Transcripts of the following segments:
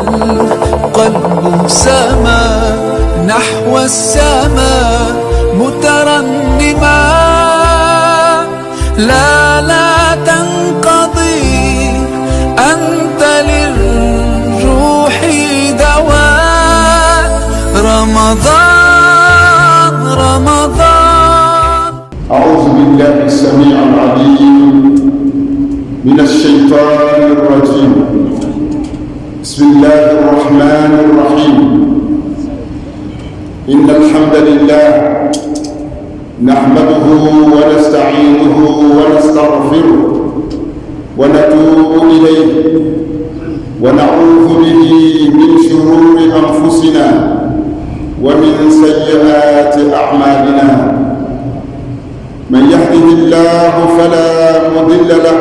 والقلب سما نحو السماء مترنما. لا لا تنقضي، أنت للروح دواء. رمضان رمضان. أعوذ بالله السميع العليم من الشيطان الرجيم. بسم الله الرحمن الرحيم. إن الحمد لله نحمده ونستعينه ونستغفره ونتوب إليه، ونعوذ به من شرور أنفسنا ومن سيئات أعمالنا. من يهده الله فلا مضل له،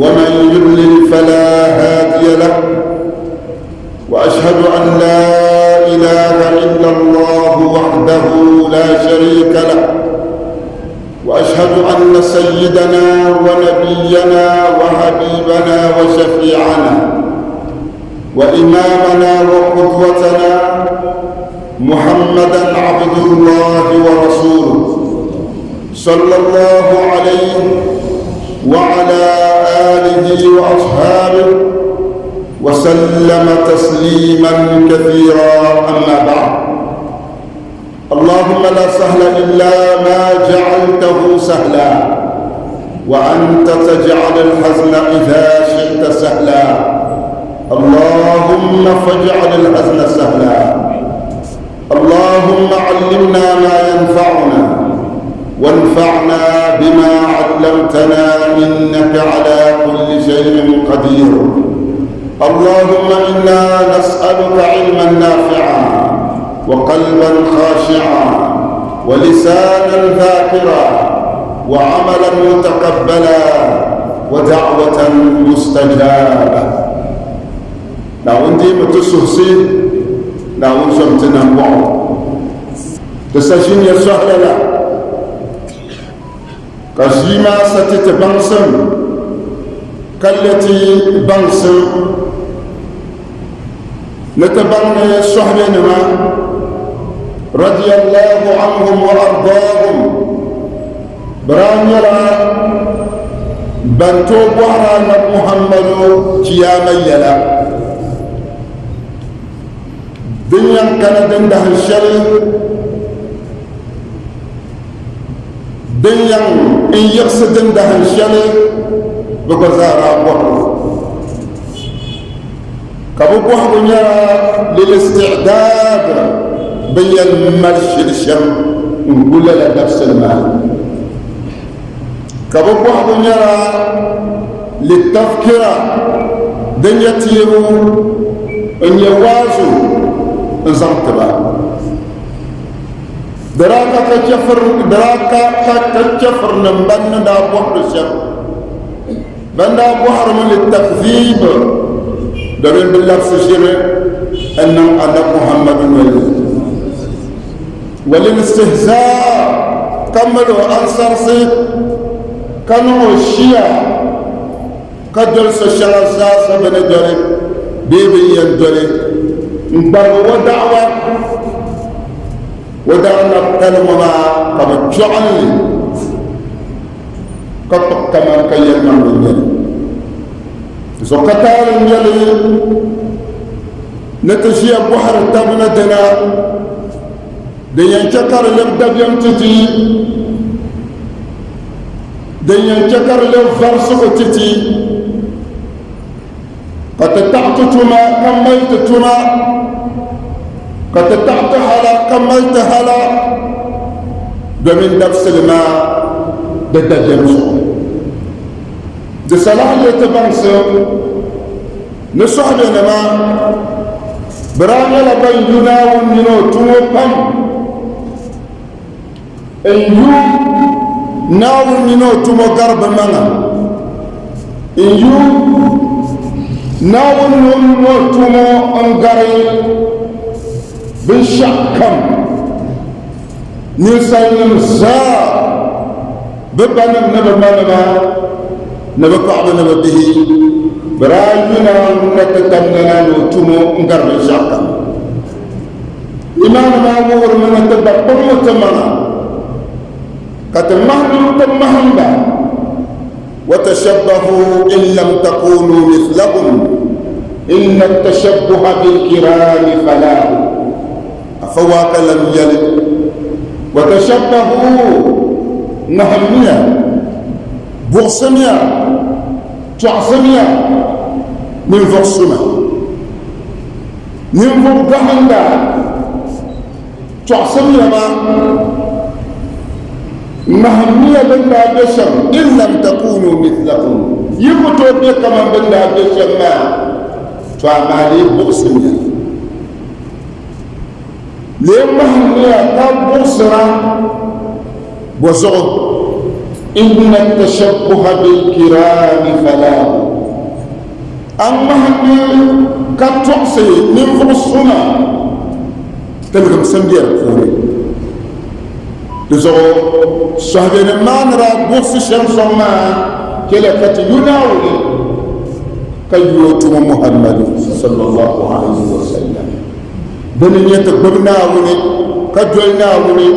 ومن يضلل فلا هادي له، وأشهد أن لا إله إلا الله وحده لا شريك له، وأشهد أن سيدنا ونبينا وحبيبنا وشفيعنا وإمامنا وقدوتنا محمدا عبد الله ورسوله، صلى الله عليه وعلى آله وأصحابه وسلم تسليما كثيرا. أما بعد، اللهم لا سهل إلا ما جعلته سهلا، وأنت تجعل الحزن إذا شئت سهلا. اللهم فاجعل الحزن سهلا. اللهم علمنا ما ينفعنا، وانفعنا بما علمتنا، إنك على كل شيء قدير. اللهم إنا نسألك علما نافعا، وقلبا خاشعا، ولسانا ذاكرا، وعملا متقبلا، ودعوة مستجابة. Naawuni deemi ti suhisi, Naawuni zom ti nambɔɣu. Ti sa ʒini ya sɔhila la, ka ʒii maa sa ti ti baŋsim, ka le ti baŋsim ni ti baŋ ni sɔhibenima radiyallahu anhum wa ardaahum bɛ daa nyɛla ban tooi bɔhiri Anabi Muhammadu chiyaama yɛla din yɛn kana din dahin shɛli din yɛn n yiɣisi din dahin shɛli. Bɛ gba zaa daa bɔhiri o, ka bɛ bɔhigu nyɛla lil-isti'daad, bɛ yɛn mali shili shɛm n-gu lala dabisili maa, ka bɛ bɔhigu nyɛla litafkira, din nyɛ teebu n-nyɛ waazu n-zaŋ ti ba. Di daa ka ka chɛfirinim ban ni daa bɔhiri shɛm, ban daa bɔhirimi litakziib, domin bɛ labisi ʒiri n-niŋ Anabi Muhammadu noli ni, wa lilistihzaa, ka mali o ansarisi, ka niŋ o shia, ka doli so shɛŋa zaasa bɛ ni doli bee bɛ ni yɛn doli n-gbarigi o da'awa. O daanabitali ŋɔ maa ka bɛ chɔɣim li ka kpuɣi kaman ka yɛlimaŋli n-nyɛ li. Zuɣu ka taali n-nyɛ li ni ti ʒiya bɔhiri tab ni dina din yɛn chɛ ka di lɛbi dabiɛm ti ti, din yɛn chɛ ka di lɛbi varisigu ti ti, ka ti taɣi ti tuma ka mali ti tuma, ka ti taɣi ti hala ka mali ti hala, domin dabisili maa di dabiɛm zuɣu. Di salahi leei ti baŋsim ni sɔhibenima bɛ daa nyɛla ban yu Naawuni mini o tumo pam, n yu Naawuni mini o tumo gari bɛ maŋa, n yu Naawuni mini o tumo n gari binshɛɣu kam. Ninsalinim zaa, bɛ banim ni bɛ manima ni bɛ paɣaba ni bɛ bihi. Bɛ daa yu Naawuni na ti tamdana ni o tumo n-gari binshɛɣu kam. Nimaani maa wuhirimi ni ti gba kpaŋmi ti maŋa ka ti ŋmahindim ti ŋmahimba. Watashabbahu in lam takunu mithlahum inna tashabbuha bilkirami falahu. Afa waaka lam yɛli watashabbahu ŋmahimmiya, buɣisimiya, tɔɣisimiya ninvuɣ suma. Ninvuɣ gahinda tɔɣisimiya ba, ŋmahimmiya bɛn daa be shɛm, in lam takunu mithlahum, yi ku tooi be kaman bɛn daa be shɛm maa, to amaa lee buɣisimiya. Lee ŋmahimmiya ka buɣisira bɔzuɣu, inna tashabbuha bilkirami falahu. A ŋmahindi ka tɔɣisi ninvuɣ suma tiligimsim be di puuni. Di zuɣu sɔhibenim maa ni daa buɣisi shɛm sɔŋ maa chɛliya ka ti yu Naawuni ka yu o tumo Muhammadu sallallahu alaihi wa sallam. Dini n-nyɛ ti gbubi Naawuni ka doli Naawuni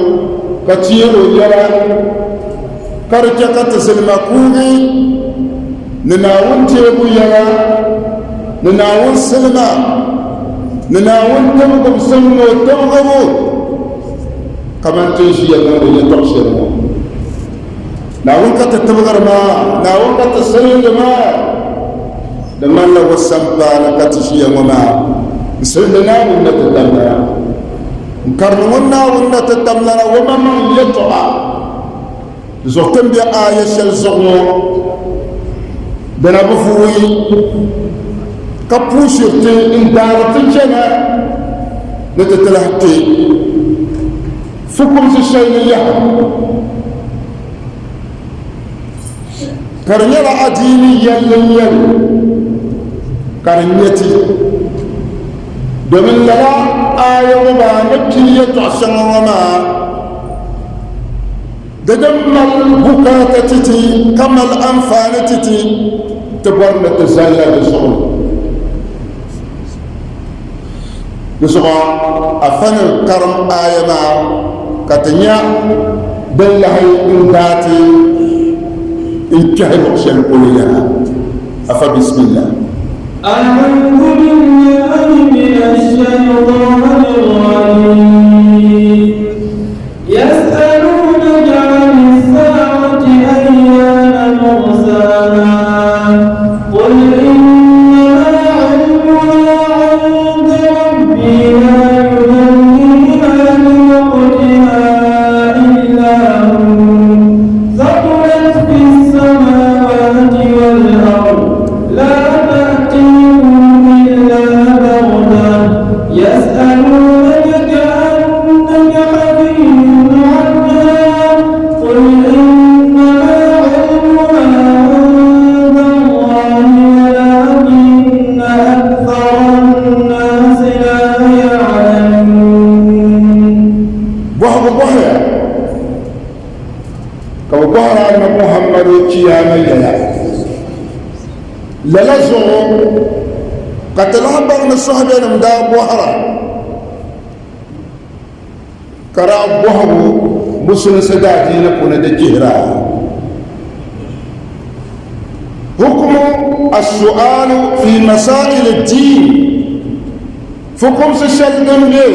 ka teer o yɛla ka di chɛ ka ti zilima kuugi ni Naawuni teebu yɛla ni Naawuni silima ni Naawuni tibigimsim ni o tibigibu kamani ti ni ʒiya niŋdi yɛtɔɣ shɛli ŋɔ. Naawuni ka ti tibigiri maa, Naawuni ka ti silindi maa. Di ŋmanila o sampaani ka ti ʒiya ŋɔ maa n-silindi Naawuni na ti tamlana. N-karimi ŋun Naawuni na ti tamlana o maŋmaŋ yɛtɔɣa. Di zuɣu ti ni be aaya shɛli zuɣu ŋɔ, dina bi vuui ka puushiri ti n-daari ti chana ni ti ti lahi kpe fukumsi shɛli ni yaha. Ka di nyɛla adiini yɛlli n-nyɛ li ka di nyɛ ti, domin lala aaya ŋɔ maa ni pili yɛtɔɣ shɛŋa ŋɔ maa di din mali bukaata ti ti ka mali anfaani ti ti, ti bɔri ni ti zalila di zuɣu. Di zuɣu afa ni karim aaya maa ka ti nya din lahi n daati n kpɛhi luɣ shɛli polo yaha. Afa bismillah. أعوذ بالله من الشيطان الرجيم يسألونك عن الساعة أيان مرساها قل إنما علمها عند ربي لا يجليها لوقتها إلا هو ثقلت في السماوات والأرض لا تأتيكم إلا بغتة يسألونك كأنك حفي عنها قل إنما علمها عند الله ولكن أكثر الناس لا يعلمون. Bɔhigu bɔhiya ka bɛ bɔhiri Annabi Muhammadu Chiyaama yɛla. Lala zuɣu ka ti lahi baŋ ni sɔhibenim daa bɔhira ka daa bɔhigu musulinsi daadiini puuni di chihira. Hukumu as-su'aalu fi masail ad-din, fukumsi shɛli din be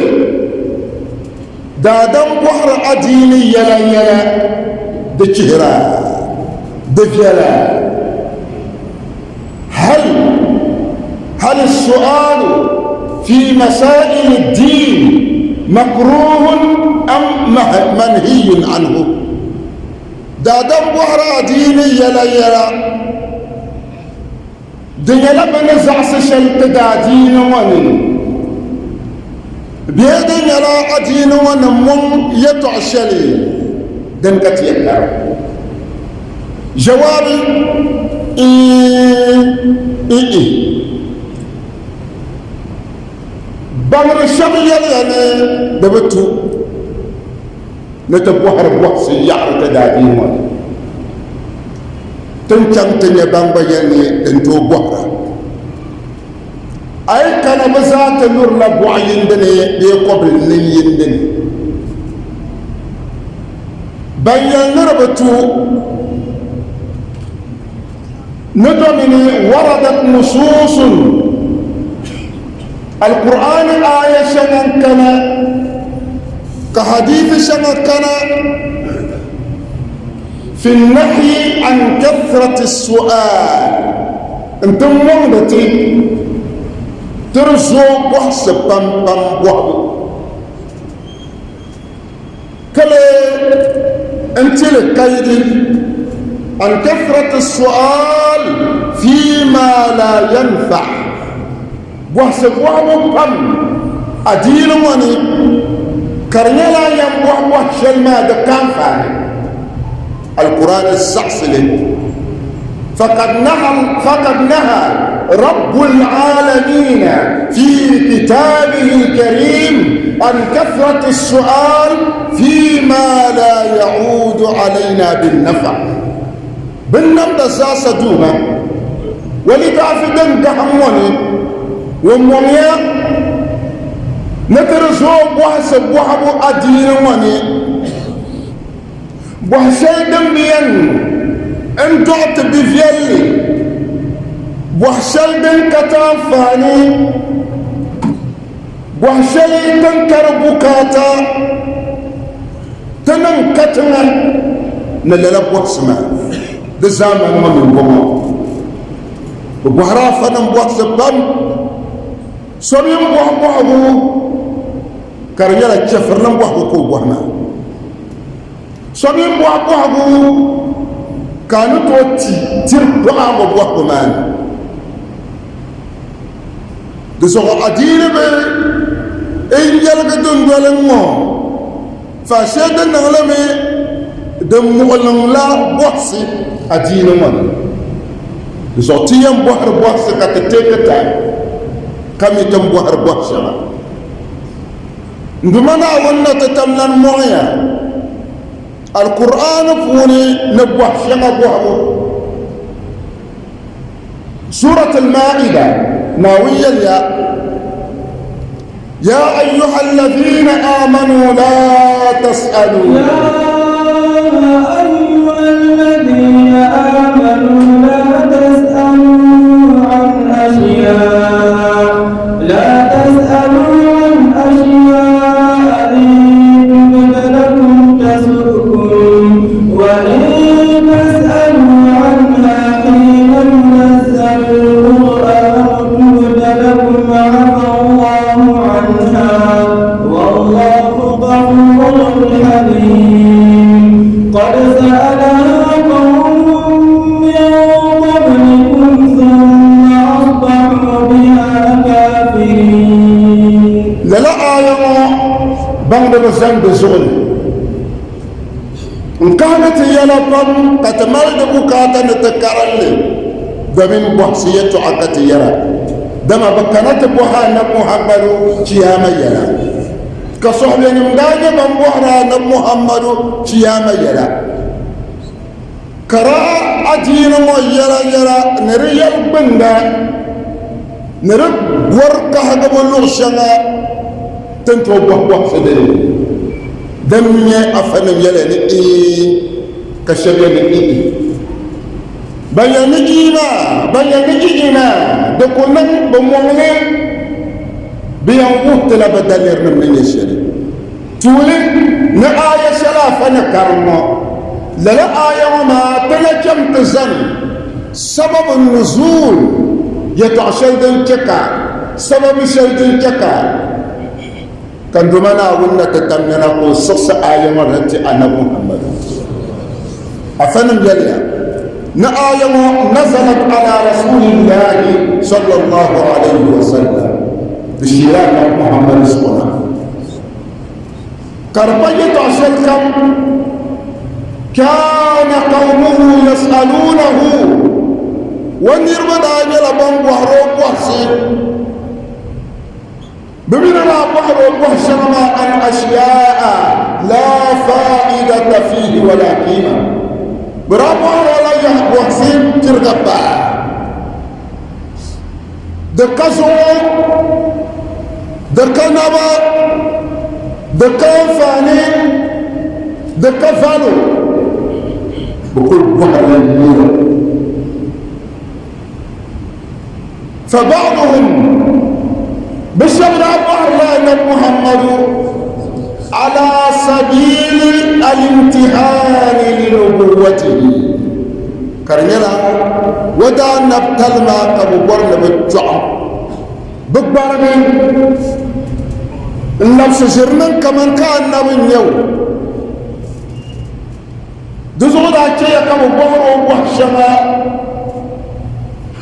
daadam bɔhiri adiini yɛla yɛla di chihira, di viɛla. Hal hal as-su'aalu fi masail ad-din makruhun am manhiyun anhu? Daadam bɔhiri adiini yɛla yɛla di nyɛla bɛ ni zaɣisi shɛli ti daadiini ŋɔ ni bee di nyɛla adiini ŋɔ ni mɔŋ yɛtɔɣ shɛli din ka ti yɛn kari? Jawaabi, Iin. Baŋdi shɛba yɛliya ni di bi tu ni ti bɔhiri bɔhisi yaɣiri ti daadiini ŋɔ ni. Ti ni chaŋ ti nya ban gba yɛli ni din tooi bɔhira. A yi kana bɛ zaa ti lurila bɔɣ yindi ni bee kɔbil nin yindi ni. Ban yɛli ni di bi tu ni domini waradat nusuusun Alkur'aani aaya shɛŋa n-kana ka hadiisi shɛŋa kana fi nahyi an kathrati su'al n-ti mɔŋdi ti ti di zooi bɔhisi pam pam bɔhibu ka lee n-ti li kayidi an kathrati su'al fi ma la yanfa bɔhisi bɔhibu pam adiini ŋɔ ni ka di nyɛla a yɛn bɔhi bɔhi shɛli maa di ka anfaani. Alkur'aani zaɣisi li faqad naha faqad naha rabbul aalamiina fi kitaabihi al-kariim an kathrati as-su'aal fi ma la ya'uudu alayna bin-nafa. Binnamda zaasa Duuma, o litaafi din gahim ŋɔ ni, o mɔŋya ni ti di zooi bɔhisi bɔhibu adiini ŋɔ ni, bɔhi shɛli din bi yɛn n dɔɣi ti bi viɛlli, bɔhi shɛli din ka ti anfaani, bɔhi shɛli din ka di bukaata. Ti niŋ katiŋa ni lala bɔhisi maa di zaamani ŋɔ mini bɔŋɔ. Bɛ bɔhiri afanim bɔhisi pam. So mi m-bɔhi bɔhigu ka di nyɛla chɛfirinim bɔhigu ka o bɔhi maa. So mi m-bɔhi bɔhigu ka a ni tooi ti tiri dɔɣi o bɔhigu maa ni. Di zuɣu adiini bi n yɛligi dundoli ŋ-ŋɔ faashee di niŋ li mi di muɣiliŋla bɔhisi adiini ŋɔ ni. Di zuɣu ti yɛn bɔhiri bɔhisi ka ti teeki time ka mi ti ni bɔhiri bɔhi shɛŋa. N Duuma Naawuni na ti tam lan mɔŋya Alkur'aani puuni ni bɔhi shɛŋa bɔhibu. Surat al-Maida, Naawuni yɛliya, Ya ayyuha alladhina amanu la tas'alu. Ya ayyuha alladhina amanu la tas'alu an ashya la tas'alu an ashya in tubda lakum tasu'kum wa in tas'alu anha hina yunazzalu al-Qur'anu tubda lakum 'afa Allahu 'anha wallahu ghafurun halim. Qad sa'alaha qawmun min qablikum thumma asbahu biha kafirin. Lala aaya ŋɔ baŋdiba zani di zuɣu ni. N kahimi ti yɛla pam ka ti mali di bukaata ni ti karim li domin bɔhisi yɛtɔɣa ka ti yɛra, dama bɛ kana ti bɔhi Anabi Muhammadu Chiyaama yɛla, ka sɔhibenim daa nyɛ ban bɔhiri Anabi Muhammadu Chiyaama yɛla. Ka daa adiini ŋɔ yɛla yɛla ni di yɛli gbinda ni di bɔri kahigibu luɣ shɛŋa ti ni tooi bɔhi bɔhisi di ni. Din nyɛ afanim yɛli ni ii ka shɛba yɛli ni i'i. Ban yɛli ni ii maa, ban yɛli ni i'i maa di ku niŋ bɛ mɔŋ li bɛ yɛn wuhi ti la bɛ dalirinim ni nyɛ shɛli. Tuuli ni aaya shɛli afa ni karim ŋɔ, lala aaya ŋɔ maa ti na cham ti zani sababu nuzuul yɛtɔɣ shɛli din chɛ ka sababu shɛli din chɛ ka ka Duuma Naawuni na ti tam nina ka o siɣisi aaya ŋɔ na ti Anabi Muhammadu. Afanim yɛliya ni aaya ŋɔ nazalat ala rasulillahi sallallahu alayhi wa sallam di sheela Anabi Muhammadu zuɣu na. Ka di pa yɛtɔɣ shɛlikam, Kaana qawmuhu yas'aluunahu, o niriba daa nyɛla ban bɔhir o bɔhisi, bɛ mi ni daa bɔhir o bɔhi shɛŋa maa an ashiyaa'a laa faa'idata fiihi wa laa qiima, bɛ daa bɔhir o la bɔhisi tiriga paa. Di ka zuɣu, di ka naba, di ka anfaani, di ka value. Bɛ kuli bɔhirila nira. Fa ba'duhum, bɛ shɛba daa bɔhirila Anabi Muhammadu ala sabili al-imtihani li nubuwwatihi, ka di nyɛla o daanabitali maa ka bɛ bɔri ni bɛ chɔɣim bɛ gbarigi n-labisi ʒiri niŋ kaman ka anabi n-nyɛ o. Di zuɣu daa chɛya ka bɛ bɔhir o bɔhi shɛŋa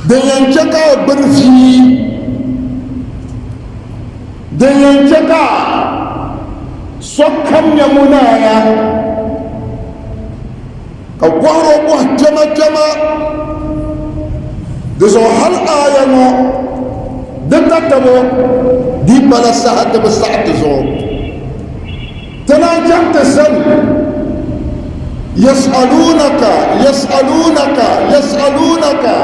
din yɛn chɛ ka o gbiri vii, din yɛn chɛ ka sokam nya munaaya, ka bɔhir o bɔhi kpɛmakpɛma. Di zuɣu hal aaya ŋɔ di tatabo dii pala saha ti bi saɣi ti zuɣu. Ti naan chaŋ ti sani, Yas'alunaka, yas'alunaka, yas'alunaka,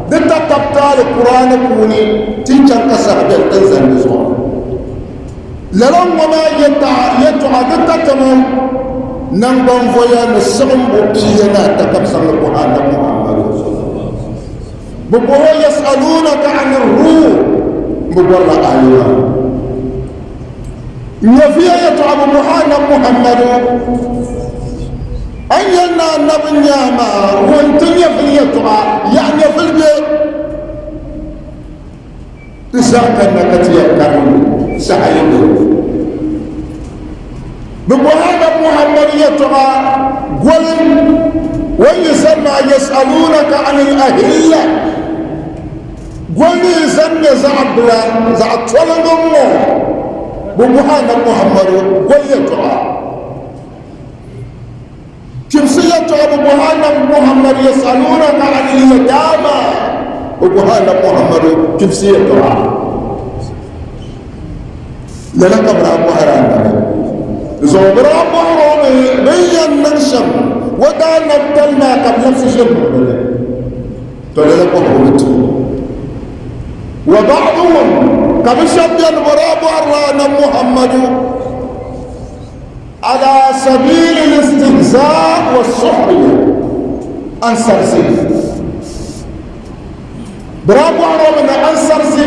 di tatabti Alkur'aani puuni ti chaŋ ka saha beni ti ni zani di zuɣu. Lala ŋɔ maa yɛtɔɣa di tatabo naŋgbanvoya ni siɣimbu pia ni ata ka bɛ zaŋ li bɔhi Anabi Muhammadu. Bɛ bɔhi o, Yas'alunaka ani ruuh, bɛ bɔrila aaya maa. Nyɛviya yɛtɔɣa bi bɔhi Anabi Muhammadu, A ni yɛli ni Anabi n-nyɛ a maa, ŋun ti nyɛvili yɛtɔɣa, yaha nyɛvili be di zaa kanna ka ti yɛn karim li saha yi be. Bɛ bɔhi Anabi Muhammadu yɛtɔɣa goli o ni yi zani maa, Yas'alunaka anil ahilla. Goli ni yi zani nyɛ zaɣ bila, zaɣ toliŋ n-ŋɔ, bɛ bɔhi Anabi Muhammadu goli yɛtɔɣa. Chibisi yɛtɔɣa bɛ bɔhi Anabi Muhammadu yasalunaka anil yatama, bɛ bɔhi Anabi Muhammadu chibisi yɛtɔɣa. Lala ka bɛ daa bɔhiri Anabi. Di zuɣu bɛ daa bɔhiri o mi bɛ ni yɛn niŋ shɛm o daanabitali maa ka bɛ labisi ʒiri niŋ di ni. To lala bɔhigu bi tuhi. Wa ba'duhum, ka bɛ shɛba beni bɛ daa bɔhirila Anabi Muhammadu ala sabili listihzaa wa sukhriya ansarisi. Bɛ daa bɔhiri o mi ni ansarisi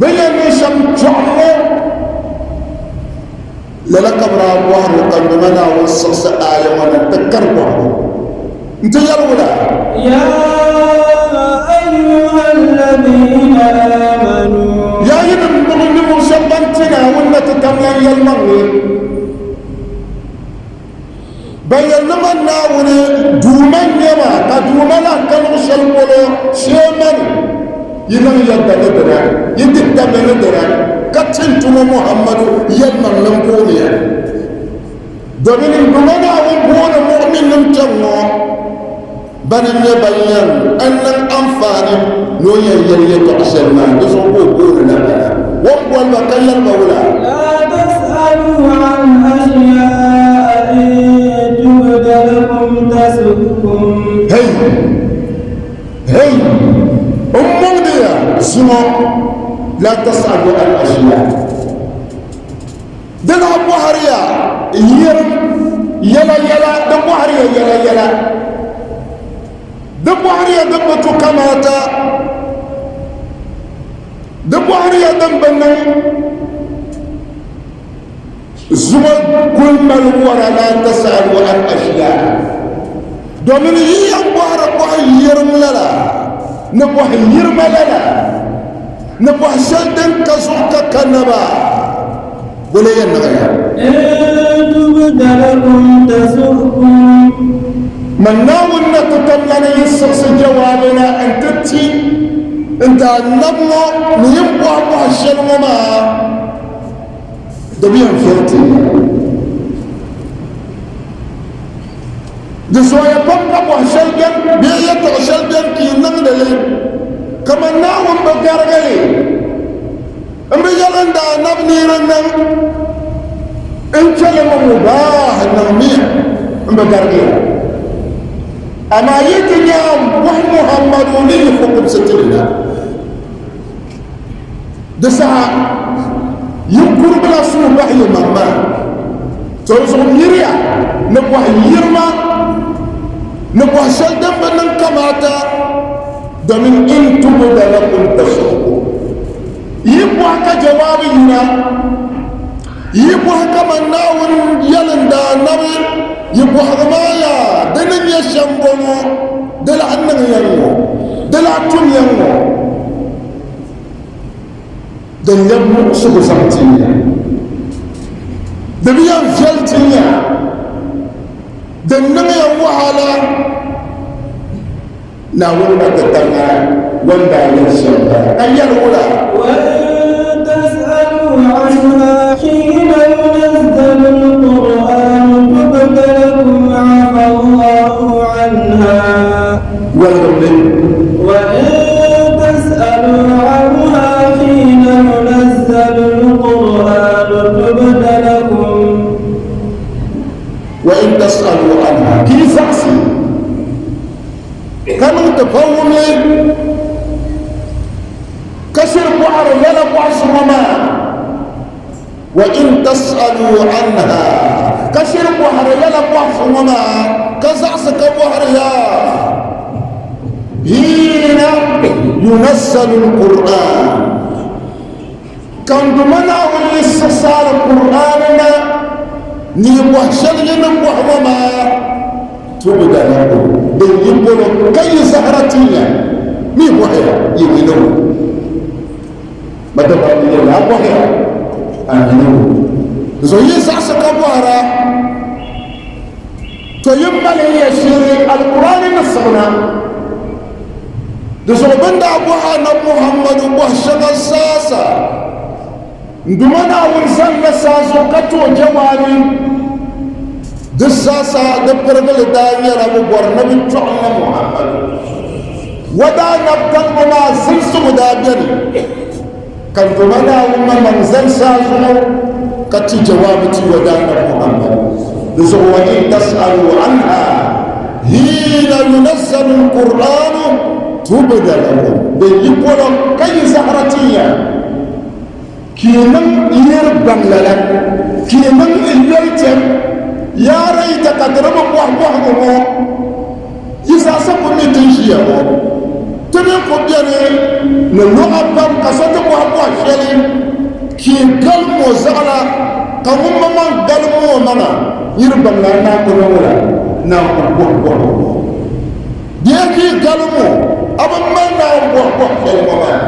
Bɛ ni yɛn niŋ shɛm chɔɣu ŋɔ, lala ka bɛ daa bɔhiri o ka Duuma Naawuni siɣisi aaya ŋɔ na nti kari bɔhigu nti yɛli wula? Ya ayyuha alladhina amanu. Yaa yinim ninvuɣ shɛb ban ti Naawuni na ti tamlan yɛlimaŋli, ban yɛli ni man Naawuni Duuma n-nyɛ ma, ka Duuma lahi ka luɣ shɛli polo shee mani, yi niŋ yɛdda ni dina, yi dihi tabili ni dina, ka ti n tumo Muhammadu yɛlimaŋli m-booni ya. Domin n Duuma Naawuni booni muɣiminnim kpɛŋŋɔ, bana n-nyɛ ban yɛn n niŋ anfaani ni o yɛn yɛli yɛtɔɣ shɛli maa, di zuɣu ka o booni la bana. O ni boli ba ka yɛli ba wula? La tas'alu an ashya'a in tubda lakum tasu'kum. Hey! Hey! N mɔŋdi ya zuŋɔ, la tas'alu an ashya'a. Di lahi bɔhiri ya yirim yɛla yɛla, di bɔhiri ya yɛla yɛla, di bɔhiri ya din bi tu kamaata, di bɔhiri ya din bi niŋ. Zuŋɔ kul mali wara la tasalu an ashiya, domin yi yɛn bɔhiri bɔhi yirim lala ni bɔhi yirima lala. Ni bɔhi shɛli din ka zuɣu ka ka naba, bole yɛn niŋ ya? In tubda lakum tasu'kum. Man Naawuni na ti tom la ni yi siɣisi jawaabi na n-ti ti n-ti Annabi ŋɔ ni yi ni bɔhi bɔhi shɛli ŋɔ maa, di bi yɛn viɛli ti ya. Di zooya pam ka bɔhi shɛli beni bee yɛtɔɣ shɛli beni ka yi niŋdi li kaman Naawuni bi garigi li m-bi yɛli n daanab ni di niŋ n chɛ li mi mubaah niŋmiya m bi garigi ya. Amaa yi ti nya m-bɔhi Muhammadu ni yi fukumsi ti li na, di saha yinkuribila suhu bahi yi maŋ maa. To n zuɣu miriya ni bɔhi yirima ni bɔhi shɛli din bi niŋ kamaata, domin in tubda lakum tasu'ukum. Yi bɔhi ka jawaabi yina, yi bɔhi kaman Naawuni yɛli n daanabi, yi bɔhigi maa yaa, di ni nyɛ shɛm bɔŋɔ, di lahi niŋ ya ŋ-ŋɔ, di lahi tum ya ŋ-ŋɔ, din lɛbi muɣisigu zaŋ tin ya, di bi yɛn viɛli tin ya, din niŋ ya wahala. Naawuni na ti taŋa o ni daa yɛli shɛm bala, ka yɛli wula? وإن تسألوا عنها حين ينزل القرآن تبد لكم عفا الله عنها. Waligim li. وإن تسألوا عنها حين ينزل القرآن تبد لكم. وإن تسألوا عنها ka yi zaɣisi ka niŋ tipawumli ka shiri bɔhiri lala bɔhisi ŋɔ maa, wa in tas'alu anha ka shiri bɔhiri lala bɔhisi ŋɔ maa ka zaɣisi ka bɔhiri ya hiina yunazzalu al-Qur'an ka n Duuma Naawuni ni siɣisaari Qur'aani na ni yi bɔhi shɛli yi ni bɔhi ŋɔ maa, tubda lakum, din yi polo ka yi zahara tin ya, mi bɔhiya yi mi ni ŋɔ. Madaba mi yɛli a bɔhiya a mi ni ŋɔ. Di zuɣu yi zaɣisi ka bɔhira, to yi mali ya shiri Alkur'aani ni siɣina. Di zuɣu bɛ ni daa bɔhi Anabi Muhammadu bɔhi shɛŋa zaasa, n Duuma Naawuni zanila saa zuɣu ka ti o jawaabi. Di zaasa di pirigili daa nyɛla bɛ bɔri ni bɛ chɔɣim na Muhammadu. O daanabitaligu maa zilisigu daa beni, ka n Duuma Naawuni maŋmaŋ zani saa zuɣu ka ti jawaabi ti o daanabi Muhammadu. Di zuɣu wa in tas'alu anha hiina yunazzalu al-Qur'anu tubda lakum, din yi polo ka yi zahara tin ya, ka yi niŋ yiri baŋ lala, ka yi niŋ yoli tɛm, yaa rayta ka di di bi bɔhi bɔhigu ŋɔ. Yi zaasa ku mi ti ni ʒiya ŋɔ, ti mi ku beni ni luɣa pam ka so ti bɔhi bɔhi shɛli ka yi galim o zaɣila, ka ŋun maŋmaŋ galim o maŋa niri baŋ la n naan ku niŋ o la naan ku bɔhi bɔhigu ŋɔ. Bee ka yi galim o, a bi mali naan bɔhi bɔhi shɛli ŋɔ maa,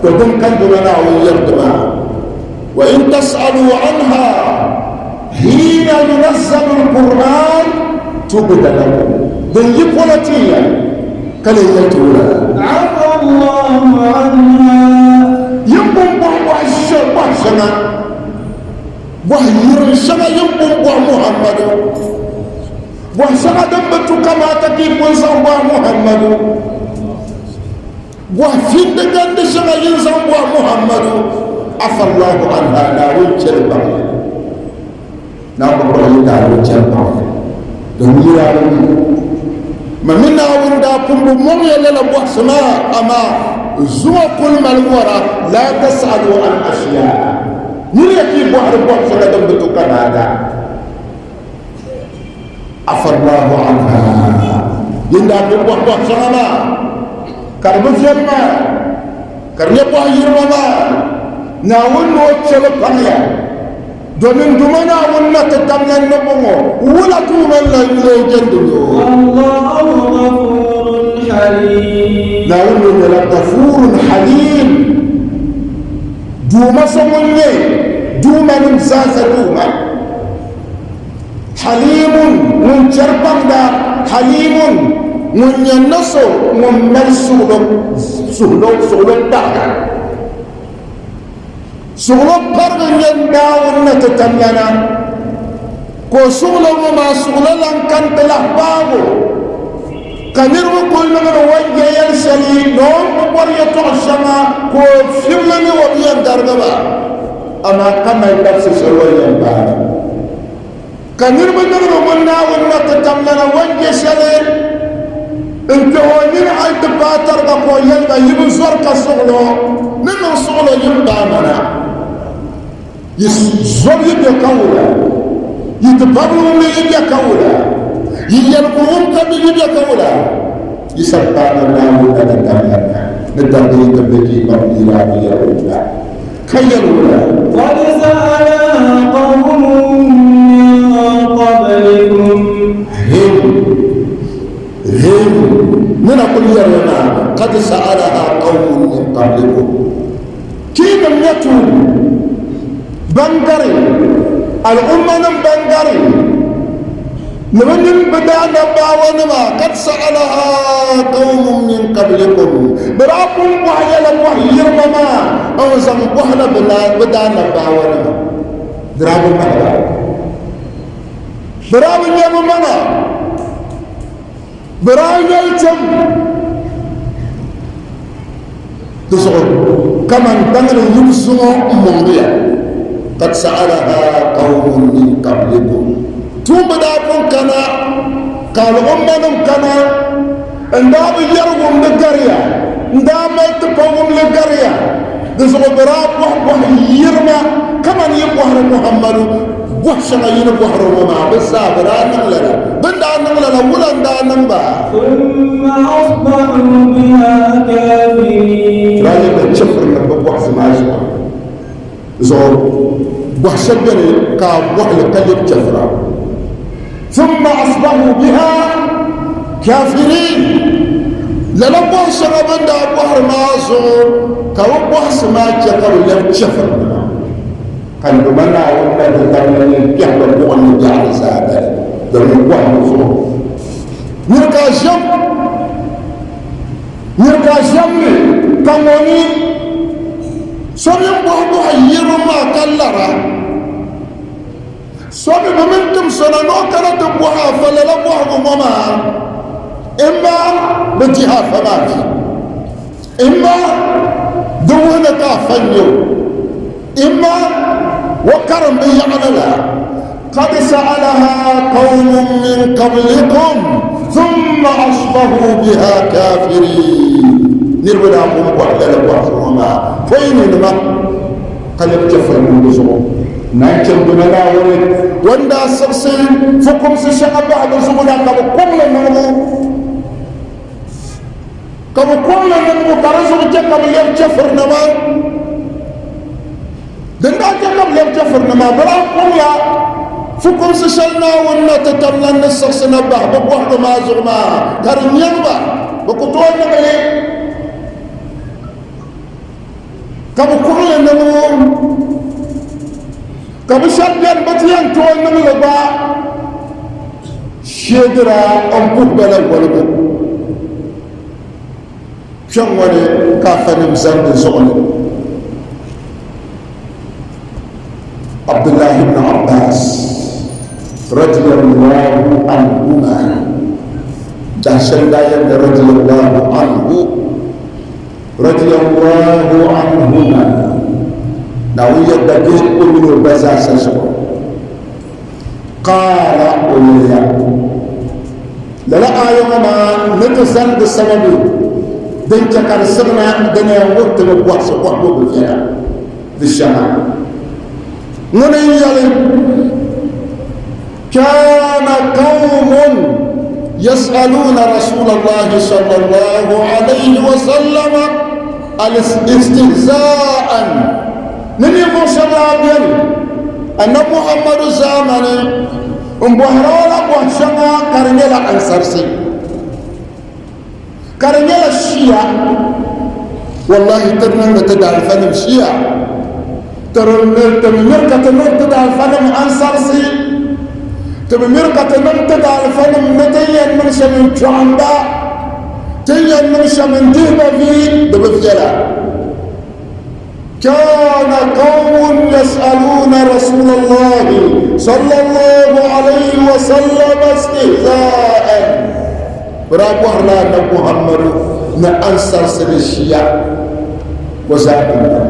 to din ka Duuma Naawuni yɛri ti maa, Wa in tas'alu anha hiina yunazzalu al-Qur'an tubda lakum, din yi polo tin ya ka lee yɛli ti wula? Afa Allahu anha. Yin pun bɔhi bɔhi bɔhi shɛŋa, bɔhi yirim shɛŋa yin pun bɔhi Muhammadu, bɔhi shɛŋa din bi tu kamaata ka yi pun zaŋ bɔhi Muhammadu. Bɔhi findi gandi shɛŋa yin zaŋ bɔhi Muhammadu, Afallahu anha, Naawuni chɛ li baŋ ya. Naawuni bɔhi yi Naawuni chɛ li baŋ ya, domin yi daa bi mi. Ma mi Naawuni daa pun bi mɔŋ ya lala bɔhisi maa, amaa zuŋɔ kul mali ŋɔra, laa tas'alu an ashiyaa, nyini ya ka yi bɔhiri bɔhi shɛŋa din bi tu kamaata. Afallahu anha, din daa be bɔhi bɔhi shɛŋa maa ka di bi viɛli maa, ka di nyɛ bɔhi yirima maa, Naawuni ni o chɛ li paŋya, domin Duuma Naawuni na ti tamya ni bɔŋɔ, wula tuuma n-lan lee jɛndi ni o? Wallahu ghafurun halim. Naawuni mi nyɛla Ghafurun Halim, Duuma so ŋun nyɛ duumanim zaasa Duuma. Haliimun, ŋun chɛri baŋda, Haliimun, ŋun nyɛ na so ŋun mali suɣulo, suɣulo, suɣulo pariga. Suɣulo pariga n-nyɛ Naawuni na ti tamlana, ka o suɣulo ŋɔ maa suɣulo lan kani ti lahi paag o, ka niriba kul niŋdi o ni je yɛli shɛli ni o ni bi bɔri yɛtɔɣ shɛŋa ka o fibili ni o bi yɛn darigi ba. Amaa ka mali dabisi shɛli o ni yɛn paai na, ka niriba niŋdi ŋun Naawuni na ti tamlana o ni je shɛli. N kpɛh o nini hal ti paai tariga ka o yɛli ba, Yi bi zɔri ka suɣil o ni niŋ suɣilo yi ni paai ma na. Yi zɔbu yi be ka wula? Yi tipabili wumli yi be ka wula? Yi yɛligu wum ka mi yi be ka wula? Yi sa paai ma Naawuni na ni damya na ni damdi yi tibili ka yi baŋ ni yi daa bi yɛli wula ka yɛli wula. Qad sa'alaha qawmun min qablikum. Him, him, ni na kuli yɛrili maa, qad sa'alaha qawmun min qablikum. Tiinim nyɛ tuuli ban gari al'ummanim ban gari ni bɛ mini bɛ daanabbawanima, Kad sa'alaha qawmun min qablikum, bɛ daa pun bɔhi yɛla bɔhi yirima maa n-zaŋ bɔhila bɛ daanabbawanima, di daa bi mahi ba, bɛ daa bi nya bɛ maŋa, Bɛ daa yɛli tim di zuɣu kaman daŋni yim suŋɔ m-mɔŋdi ya. Kad sa'alaha qawmun min qablikum. Tuumba daa pun kana ka al'ummanim kana n-daa bi yɛri wumdi gari ya, n-daa mali tipawumli gari ya. Di zuɣu bɛ daa bɔhi bɔhi yirima kaman yi bɔhiri Muhammadu bɔhi shɛŋa yi ni bɔhiri o ŋɔ maa, bɛ zaa bɛ daa niŋ lala. Bɛ ni daa niŋ lala, wula n-daa niŋ ba? Thumma asbahu biha kafirin. Daa nyɛ bɛ chɛfirinim bɛ bɔhisi maa zuɣu. Di zuɣu bɔhi shɛli beni ka a bɔhi li ka lebi chɛfira. Thumma asbahu biha kafirin. Lala bɔhi shɛŋa bɛ ni daa bɔhiri maa zuɣu ka bɛ bɔhisi maa chɛ ka bɛ lɛbi chɛfirinima. Ka n Duuma Naawuni na ti tabili ni n kpɛhi ba buɣim ni biɛɣuni zaa dali, domin bɔhimbu zuɣu nir ka a ʒiɛm, nir ka a ʒiɛm mi ka ŋɔ ni so mi bɔhi bɔhi yiriba maa ka lara. So mi bi mini tim so na ni o kana ti bɔhi afa lala bɔhigu ŋɔ maa, imma bɛ dihi afa maa vi, imma di wuhi ni ka afa n-nyɛ o, imma o karim bi yaɣi lala. Qad sa'alaha qawmun min qablikum thumma asbahu biha kafirin. Niriba daa pun bɔhi lala bɔhisi ŋɔ maa pɔi ni nima ka lɛbi chɛfurinim di zuɣu. Nan chɛ Duuma Naawuni o ni daa siɣisi fukumsi shɛŋa bahi bɛ zuɣu la ka bɛ kɔŋ li niŋbu, ka bɛ kɔŋ li niŋbu ka di zuɣu chɛ ka bɛ lɛbi chɛfurinima. Din daa chɛ ka bɛ lɛbi chɛfurinima, bɛ daa kɔŋla fukumsi shɛli Naawuni na ti tam lan ni siɣisi na bahi bɛ bɔhigu maa zuɣu maa, ka di nyaŋ ba, bɛ ku tooi niŋ li. Ka bɛ kuɣili niŋ o, ka bɛ shɛba beni bɛ ti yɛn tooi niŋ li gba sheedira n-puhi ba la woligu. Kpɛŋŋɔ ni ka afanim zani di zuɣu ni. Abdullahi ibn Abbas radiyallahu anhuma dahin shɛli daa yɛli ni radiyallahu anhu Radiyallahu anhuma, Naawuni yɛdda be o mini o ba zaasa zuɣu. Qaala o yɛliya, lala aaya ŋɔ maa ni ti zani di sababu din chɛ ka di siɣina di ni yɛn wuhi ti ni bɔhisi bɔhibu bi viɛla di shɛŋa. Ŋuni n-yɛli, Kaana qawmun yas'aluuna Rasuulallahi sallallahu alayhi wa sallama al-istihzaa'an ni ninvuɣ shɛba daa beni Annabi Muhammadu zaamani m-bɔhiri o la bɔh shɛŋa ka di nyɛla ansarisi ka di nyɛla shia. Wallahi ti niŋdi ti daalifanim shia, ti bi miri ka ti niŋ ti daalifanim ansarisi, ti bi miri ka ti niŋ ti daalifanim ni ti yɛn niŋ shɛm n-kpiɔŋ ba, ti yɛn niŋ shɛm n-dihi ba vi, di bi viɛla. كان قوم يسألون رسول الله صلى الله عليه وسلم استهزاء برابوهر لا محمد na ansar sirishia وزائما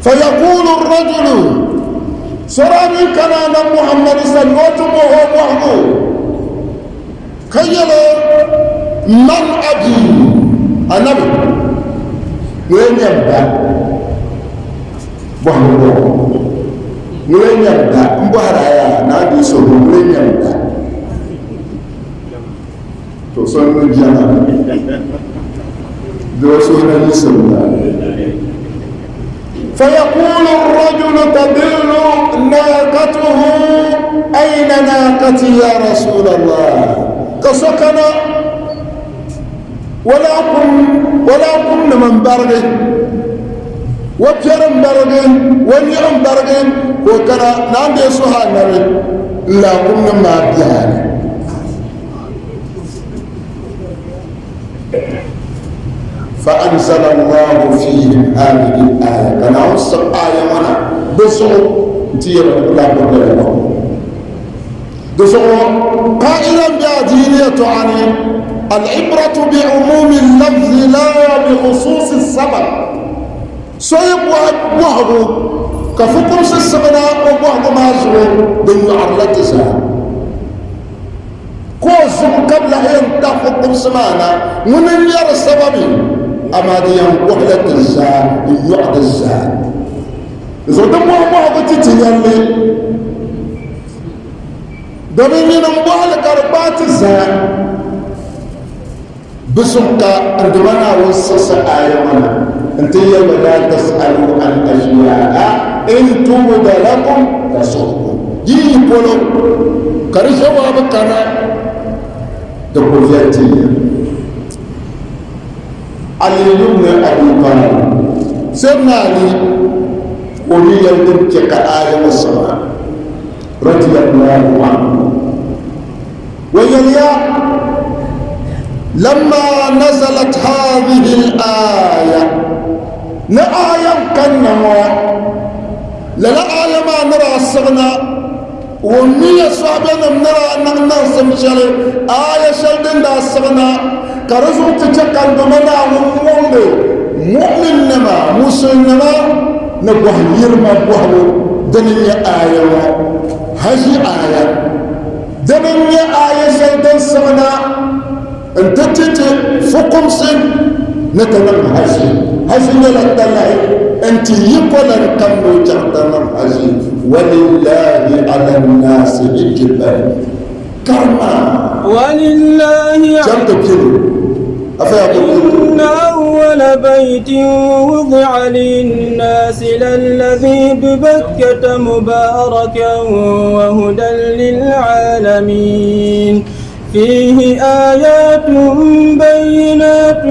فيقول الرجل سرامي كان محمد صلى الله عليه وسلم. Ka yɛl o, Man abi, anabi, ŋuni n-nyɛ m ba? Bɔhimi bɔh o, Ŋuni n-nyɛ m ba? M bɔhir a yaa, naa di suhigu, ŋuni n-nyɛ m ba? To so n-niŋ jɛma, doo suhu na yiɣisim la. فيقول الرجل تضل ناقته أين ناقتي يا رسول الله كسكنا ولا كن ولا كن من برغي وبير برغي ونعم برغي وكنا نعم سوها نري لا كن ما بياني فأنزل الله فيهم هذه الآية كان أوصل آية وانا بسو انتي يبقى لا بد بسو قائلا بأدينية عني العبرة بعموم اللفظ لا بخصوص السبب سيب وهو كفكر سسغنا وبوهو ما زو دنيا عرلتسا Ka o zuɣu ka bi lahi yɛn ta fukumsi maa na, ŋuni n-nyɛ di sababi, amaa di yɛn bɔhila ti zaa n-yɔɣi di zaa. Di zuɣu di mɔhimɔhibu ti ti yɛlli, domin nyini m-bɔhi li ka di gbaai ti zaa. Bɛ zuɣu ka n Duuma Naawuni siɣisi aaya ŋɔ na nti yɛli ba, Laa tas'alu an ashya'a in tubda lakum tasu'kum. Yi yi polo ka di jawaabi kana, di ku viɛli ti ya. Ali ibn Abi Talib, Sayyidina Ali, ka o mi yɛli din chɛ ka aaya ŋɔ siɣina, radiyallahu anhu. O yɛliya, Lamma nazalat hadhihi al-aya, ni aaya n-kanna ŋɔ, lala aaya maa ni daa siɣina, wummiya sɔhibenim ni daa niŋ niŋsim shɛli, aaya shɛli din daa siɣina, ka di zuɣu ti chɛ ka Duuma Naawuni muɣindi mu'minnima, musulinima, ni bɔhi yirima bɔhibu, dini n-nyɛ aaya ŋɔ, haʒi aaya. Dini n-nyɛ aaya shɛli din siɣina n-ti ti ti fukumsi ni ti niŋ haʒi. Haʒi nyɛla talahi n-ti yikolan kam ni o chaŋ ti niŋ haʒi. Walillahi ala nnaasi hijjul bayt. Karima! Walillahi Chaŋ ti pili. Afa yaa ku pili. إن أول بيت وضع للناس للذي ببكة مباركا وهدى للعالمين فيه آيات بينات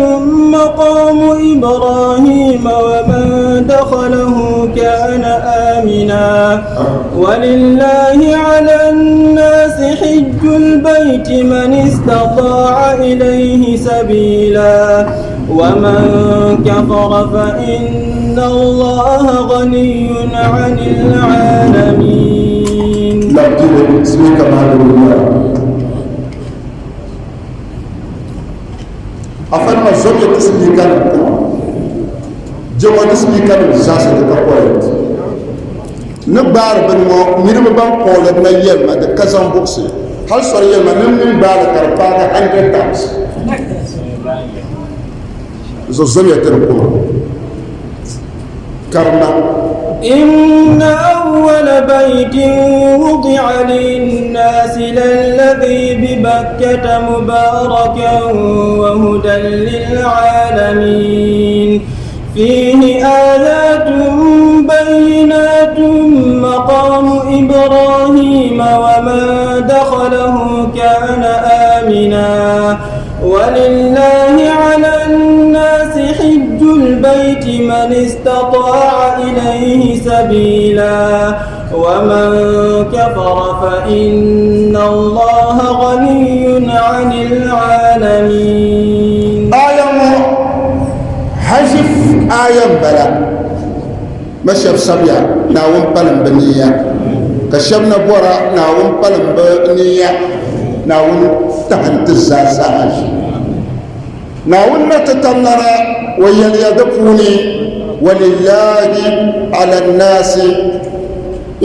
مقام إبراهيم ومن دخله كان آمنا ولله على الناس حج البيت من استطاع إليه سبيلا ومن كفر فإن الله غني عن العالمين Labdiri speaker maa ni wuliya afa nima zomiya ti speaker nim kuma jɛma ni speaker nim zaasa di ka quality ni gbaari bini ŋɔ niriba ban kɔɔli na yɛlima di ka zaŋ buɣisi hali sɔri yɛlima ni mini gbaali ka di paagi 100 times zo zomiya ti di kuma karima إن أول بيت وضع للناس للذي ببكة مباركا وهدى للعالمين فيه آيات بينات مقام إبراهيم ومن دخله كان آمنا ولله على الناس حج البيت من استطاع إليه سبيلا ومن كفر فإن الله غني عن العالمين Aya ŋɔ haʒi aya m-bala. Ma shɛba sabiya Naawuni palim bɛ niya, ka shɛba na bɔra Naawuni palim bɛ niya. Naawuni tahi n-ti zaa saha ʒi. Naawuni na ti tamlana o yɛliya di puuni, Walillahi ala nnaasi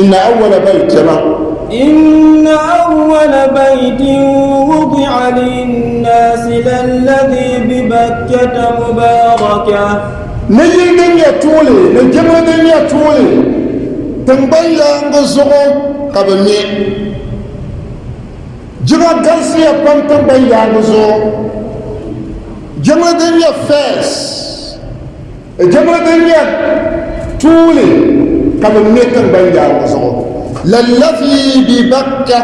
inna awwala bayt jama. إن أول بيت وضع للناس للذي ببكة مباركا. Ni yili din nyɛ tuuli, ni jiŋli din nyɛ tuuli tiŋgbani yaaŋgi zuɣu ka bɛ me. Jiŋa galisiya pam tiŋgbani yaaŋgi zuɣu. Jiŋli din nyɛ fɛs, jiŋli din nyɛ tuuli ka bɛ me tiŋgbani yaaŋgi zuɣu. Lallazi bi Bakka,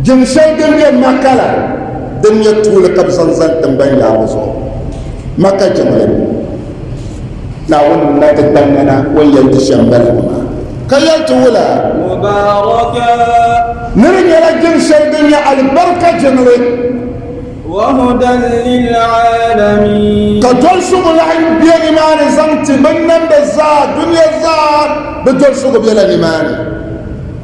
jiŋ shɛli din be Maka la, din nyɛ tuuli ka bɛ zaŋ zali tiŋgbani yaaŋgi zuɣu. Maka jiŋli. Naawuni na ti kpaŋ na o ni yɛli ti shɛm bala ŋɔ maa. Ka yɛli ti wula? Mubaraka. Ni di nyɛla jiŋ shɛli din nyɛ alibarika jiŋli. Wa hudan lil'alamin. Ka dolsigu lahi be nimaani zaŋ ti binnamda zaa, dunia zaa di dolsigu bela nimaani.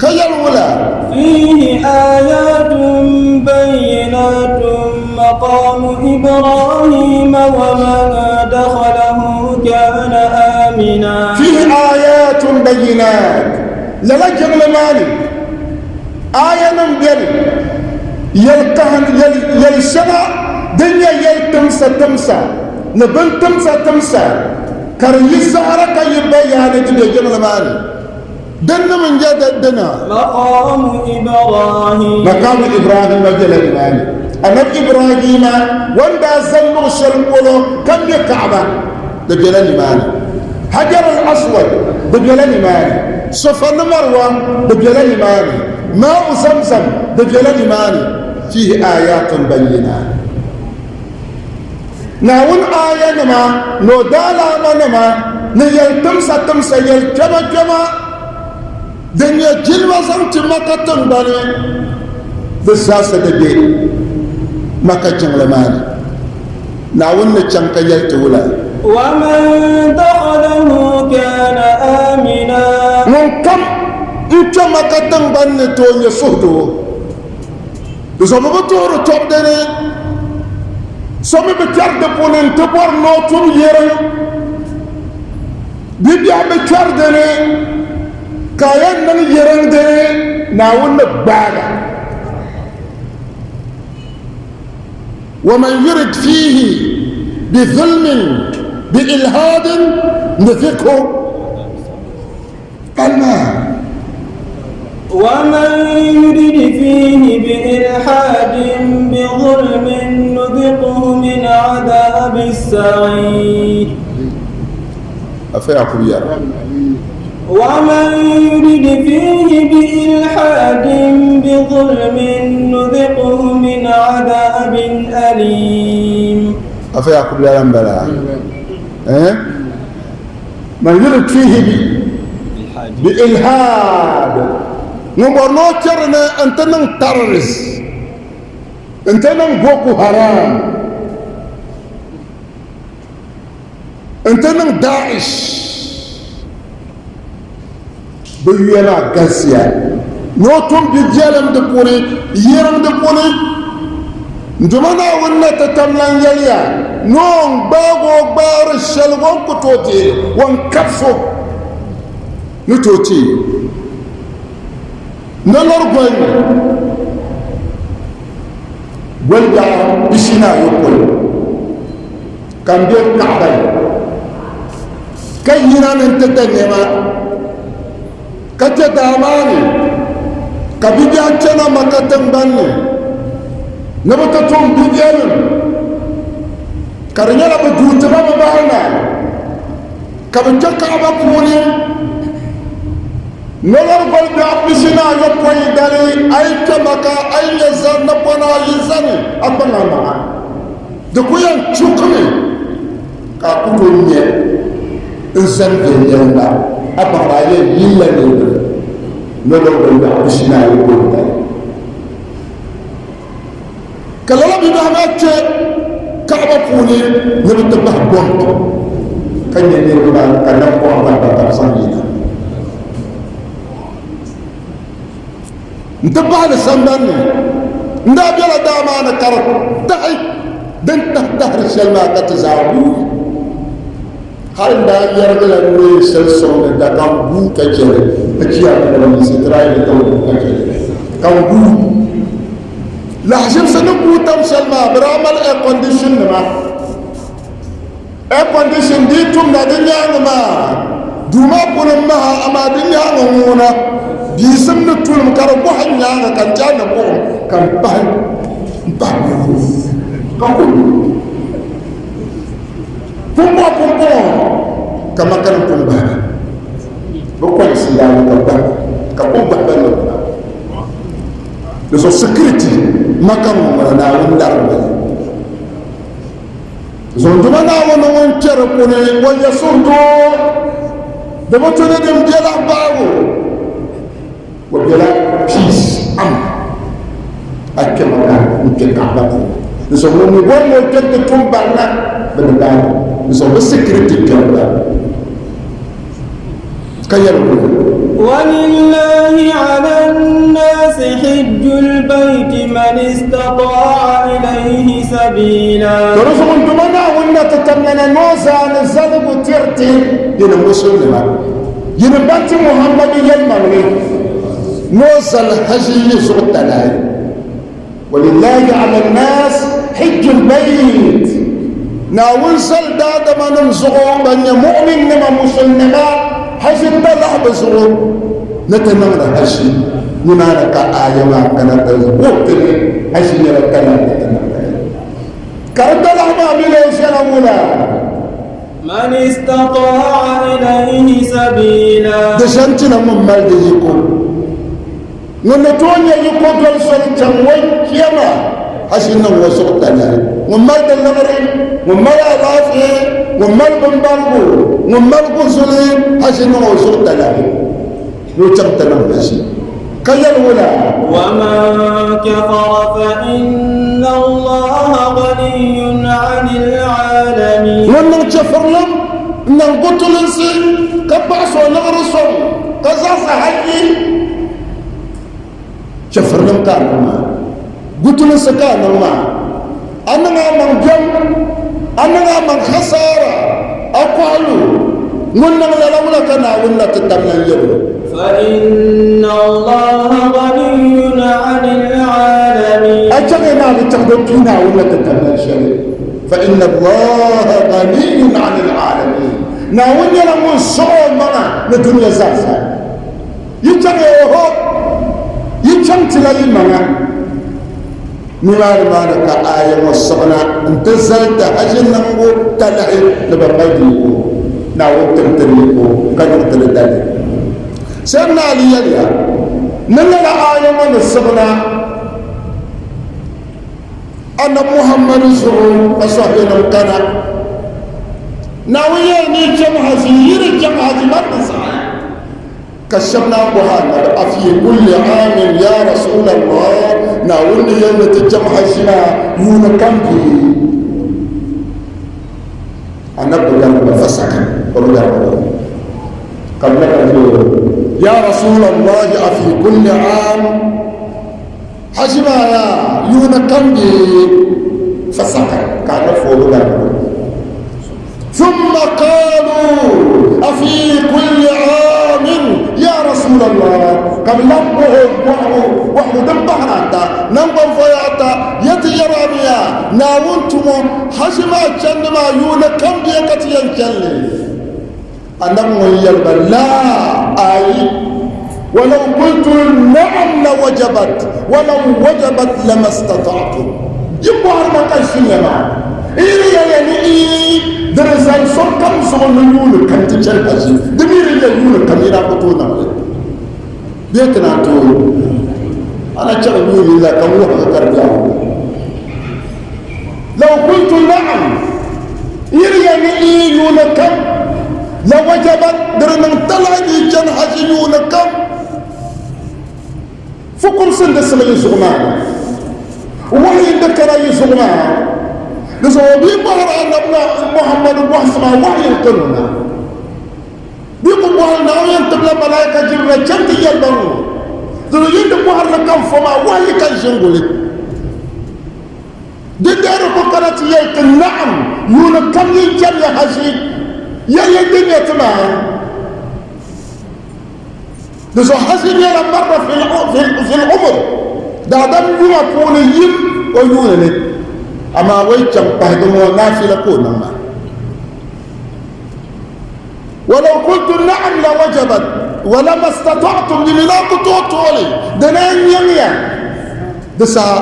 Ka yɛli wula? Fiihi aayatun bayyinaatun maqaamu Ibraahiima wa man dakhalahu kaana aamina. Fiihi aayatun bayyinaat, lala jiŋli maa ni aayanim beni, yɛl shɛŋa din nyɛ yɛl timsa timsa ni bin timsa timsa ka di yi zahara ka yi bayaani di be jiŋli maa ni. Din nim n nyɛ dina. Maqaamu Ibrahim. Maqaamu Ibrahim bela nimaani. Anabi Ibrahima ŋun daa zani luɣ shɛli polo ka me Kaaba, di bela nimaani. Hajar al-Aswad, di bela nimaani. Safa ni Marwa, di bela nimaani. Maa'u Zamzam, di bela nimaani. Fiihi aayaatun bayyinaat. Naawuni aayanima ni o daalaamanima ni yɛltimsa timsa yɛlkpɛmakpɛma din nyɛ jilima zaŋ ti Maka tiŋgbani di zaasa di be Maka jiŋli maa ni. Naawuni ni chaŋ ka yɛli ti wula? Waman dakhalahu kana amina. Ŋun kam n-kpe Maka tiŋgbani ni tooi nyɛ suhudoo. Di zuɣu bɛ bi tuhiri tɔbu dini, so mi bi kpɛri di puuni nti bɔri ni o tum yɛrim. Bibiɛhi bi kpɛri dini ka a yɛn niŋ yɛrim dini, Naawuni ni gbaag a. Waman yurid fiihi bizulmin biilhaadin nuzikhu. Palima. ومن يرد فيه بإلحاد بظلم نذقه من عذاب السعير. Afa Yakubu yɛra. ومن يرد فيه بإلحاد بظلم نذقه من عذاب أليم. Afa Yakubu yɛra n bala. Eh? Man yurid fihi bi ilhaad, ŋun bɔri ni o chɛri ni n-ti niŋ terrorist, n-ti niŋ Boko Haram, n-ti niŋ Daesh, bɛ yuya maa galisiya ni o tum bibiɛlim di puuni, yiriŋ di puuni. N Duuma Naawuni na ti tam lan yɛliya ni o ni gbaag o gbaari shɛli o ni ku tooi deei li, o ni kabisi o ni tooi teei nolɔri goli ni goli biɛɣu pishinaayopɔin ka m be Kaɣaba ni. Ka yina ni n-ti da nɛma, ka kpe daa maa ni, ka bibiɛhi kpɛna Maka tiŋgbani ni ni bɛ ti tum bibiɛlim, ka di nyɛla bɛ duui ti ba mi bahi na, ka bɛ kpe Kaɣaba puuni. Nolori goli biɛɣu pishinaayopɔin dali, a yi kpe Maka, a yi nya napɔna ayi zani a kpaŋ amaŋa, di ku yɛn chukimi. Ka a ku tooi nya n-zani viɛnyɛliŋga, a baŋdi a yɛn yilila niriba ni o lɔri binyɛɣu pishinaayopɔin dali. Ka lala bibihi maa kpe Kaɣaba puuni ni bɛ ti bahi bɔmb ka nya niriba maa ka nampɔɣu bahi ba ka bɛ zaŋ yina nti bahi li sambani ni. N daa bela daa maa ni ka di tahi din tahi tahiri shɛli maa ka ti zaa guui. Hali n daa yɛrigila neen shɛli sɔŋ ni da ka n guui ka chɛ li, ka chiya ni dama yiɣisi ti daa yɛli ka o guui ka chɛ li, ka n guui. Lahaʒibisi ni guui tam shɛli maa, bɛ daa mali air condition nima. Air condition dii tumda di nyaaŋa maa, duu maa puuni maha, amaa di nyaaŋa ŋuna biisim ni tulim ka di gɔhi n nyaaŋa ka n tiɛha ni buɣim ka n pahi n pahi ka ku. Pumpɔŋɔ pumpɔŋɔ ka makani pun bahi ba, bɛ kɔŋsi daa ni ka bahi ka pun bahi ba ni ŋuna. Di zuɣu security maka ŋɔ ŋuna Naawuni lari ba li. Zonduma Naawuni ŋun kpɛri kuni o nyɛ suhudoo, di bi tu ni din biɛla baabu. O bela peace am a kpɛ Maka n kpɛ Kaaba puuni n zaŋ ŋun mi bɔri ni o kpɛ ti tum barina bɛ ni baai n zaŋ bɛ security kpɛri ba ka yɛli kuli. ولله على الناس حج البيت من استطاع إليه سبيلا. To di zuɣu n Duuma Naawuni na ti tamlana ni o zaani zaligu tiri ti yi ni Musulinima. Yi ni baŋ ti Muhammadu yɛlimaŋli ni o zali haʒi yi zuɣu talahi, Walillahi ala nnaas hijjul bayt, Naawuni zali daadamanim zuɣu ban nyɛ mu'minnima, musulnima, haʒi talahi bɛ zuɣu ni ti niŋdi haʒi. Nimaani ka aaya maa kana ti wuhi ti ni haʒi nyɛla talahi ni ti niŋdi li. Ka di talahi maa mi lee ʒɛla wula? Man istata'a ilayhi sabila. Di ʒe n-tina ŋun mali di yiko. Ŋun ni tooi nya yiko doli soli chaŋ o kpɛma hashi niŋ o zuɣu talahi. Ŋun mali di liɣiri, ŋun mali alaafee, ŋun mali bimbarigu, ŋun mali guzuli hashi niŋ o zuɣu talahi ni o chaŋ ti niŋ hashi. Ka yɛli wula? Waman kafara fa inna Allaha ganiyyun anil alamin. Ŋun niŋ chɛfurilim n-niŋ gutulinsi, ka kpaɣis o liɣiri sɔŋ, ka zaɣisi haji, chɛfurilim ka a niŋ maa, gutulinsi ka a niŋ maa, a niŋ a maŋ biɛm, a niŋ a maŋ hasaara, a kɔhilu. Ŋun niŋ lala wula ka Naawuni na ti tam lan yɛl o? Fa inna Allaha ganiyyun anil alamin. A chaŋ ya ni a bi chaŋ din tuhi Naawuni na ti tam lan shɛli. Fa inna Allaha ganiyyun anil alamin. Naawuni nyɛla ŋun sɔɣ o maŋa ni dunia zaa zaa. Yi chaŋ ya oho, yi chaŋ tila yi maŋa. Nimaani maa ni ka aaya ŋɔ siɣina nti zali ti haʒi niŋbu talahi ni bɛ mali di yiko, Naawuni tim ti di yiko ka niŋ ti di daliri. Sayyidina Ali yɛliya, Ni lala aaya ŋɔ ni siɣina Anabi Muhammadu zuɣu ka sɔhibenim kana. Naawuni yɛli ni yi cham haʒi, yi di cham haʒi man di saɣi. Ka shɛba naan bɔhi Annabi, Afi kulli aamin ya Rasulallah, Naawuni ni yɛli ni ti cham haʒi maa yuuni kam bee? Annabi bi garigi ba, fasakat, o bi garigi ba. Ka bɛ lahi yɛli o, Ya Rasulallah, afi kulli aam, haʒi maa yaa yuuni kam bee? Fasakat, ka Annabi fa o bi garigi ba. ثم قالوا أفي كل عام يا رسول الله كم لبه وحو وحو دم بحراتا نمبر فياتا يتي يراميا ناونتم حشما چندما يونا كم بيكتي ينكلي أنم يلبى لا أي ولو قلت نعم لوجبت ولو وجبت لما استطعتم يبقى ما كان شيء ما إيري يعني إيه درزان سون كم سون يقول كم تشرب أشي دمير يقول كم يرابطون بيتنا تو أنا شغل يقول لا كم هو كرجع لو قلت نعم إيري يعني إيه يقول كم لوجبت درنن طلع جن حجي يقول كم Fukumsi n-di sili yi zuɣu maa ni, wahayi n-di kana yi zuɣu maa ni zuɣu bɛ yi bɔhiri Anabi Muhammadu bɔhisi maa wahayi n-kani o na. Bɛ ku bɔhiri Naawuni yɛn tibila Malaika Jibrila chaŋ ti yɛli ba ŋɔ. Di zuɣu yi ni bɔhiri li ka n fo maa wahayi ka ʒi n-guli. Di dahiri ku kana ti yɛli ti na'am yuuni kam yi chani ya haʒi. Ya yɛn di nyɛ ti maa. Di zuɣu haji nyɛla marra fil umr, daadam yuma puuni yim o yuuni ni, amaa o yi chaŋ pahigi ŋɔ naafila ka o niŋ maa. Walaw kultu na'am la wajabat wala mastata'tum, di mi naan ku tooi tooi li, di naan nyaŋya. Di saha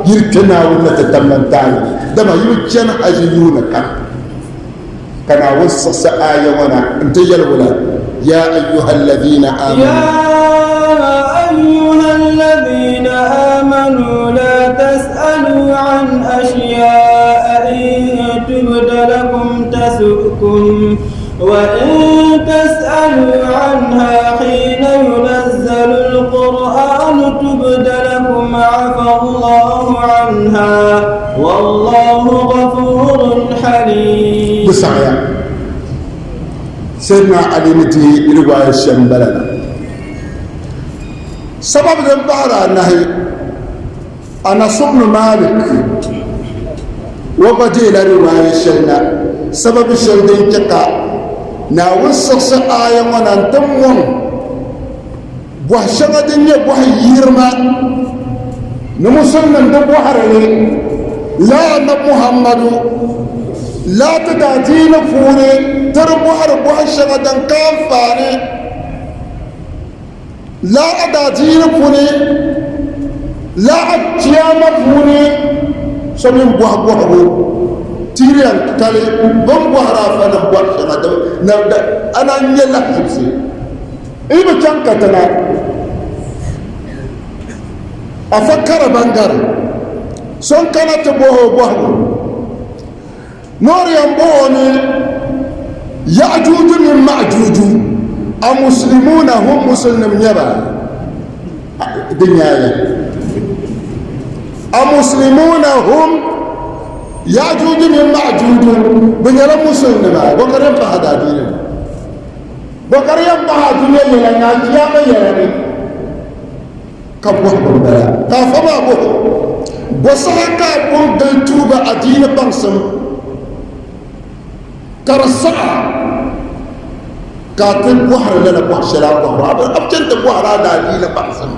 yi di kpe Naawuni ni ti tamlan taali ni, dama yi bi chani haji yuuni kam. Ka Naawuni siɣisi aaya ŋɔ na nti yɛli wula, Ya ayyuha alladhina amanu. Ya ayyuha alladhina amanu la tas'alu an ashya'a in tubda lakum tasu'kum wa in tas'alu anha hina yunazzalu al-Qur'anu tubda lakum afa Allahu anha wallahu ghafurun halim. Di saɣiya Sayyidina Ali ni ti riwaaya shɛm bala la. Sababu din pahiri anahi, Anas ibn Malik o gba deela riwaaya shɛli na, sababu shɛli din chɛ ka Naawuni siɣisi aaya ŋɔ na n-ti mɔŋ bɔhi shɛŋa din nyɛ bɔhi yirima ni musulnim di bɔhiri li la Anabi Muhammadu la ti daadiini puuni ti di bɔhiri bɔhi shɛŋa din ka anfaani la a daadiini puuni la a chiyaama puuni so mini bɔhi bɔhigu tiiri yɛn kali bini bɔhiri afa nim bɔhi shɛŋa ana n-nyɛ lahiʒibisi. Yi bi chaŋ katiŋa, afa kara ban gari so n-kana ti bɔhi o bɔhigu. Noori yɛn bɔhi o ni Ya'juuju mini Ma'juuju, a muslimuuna hum musulnim nyɛ ba? Di nyaaya. A muslimuuna hum Ya'juuju mini Ma'juuju bɛ nyɛla musulnima, bɔ ka di yɛn pahi a daadiini ni? Bɔ ka di yɛn pahi a dunia yɛla ni a chiyaama yɛla ni? Ka bɔhigu m-bala. Ka afa maa bɔh o, Bɔ saha ka a pun gili tuuba adiini baŋsim ka di saɣ a ka a ti bɔhiri lala bɔhi shɛli a bɔhiri a bi chani ti bɔhiri a daadiini baŋsim?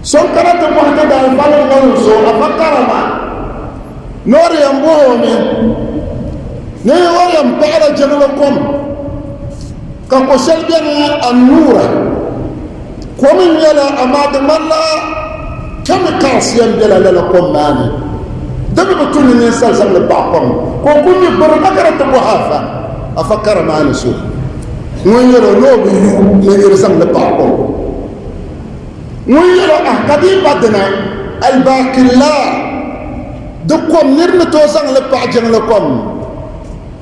So n-kana ti bɔhi ti daalifanim ŋɔ ni so, afa karama. Ni o di yɛn bɔhi o mi ni o yɛn paɣila jiŋli kom ka ko shɛli bɛni annuura kom n nyɛli amaa di ŋmanila chemicals yɛn bɛla lala kom maa ni di mi bi tu ni ninsal zaŋli paɣi kom ka o ku mi gbiri ka ka di ti bɔhi afa afa kara maa ni so ŋun yɛl o ni o bi yu ni niri zaŋli paɣi kom Ŋun yɛl o, Ah, ka di yi pa dina, Albaqilla, di kom nir ni tooi zaŋ li paɣi jiŋli kom.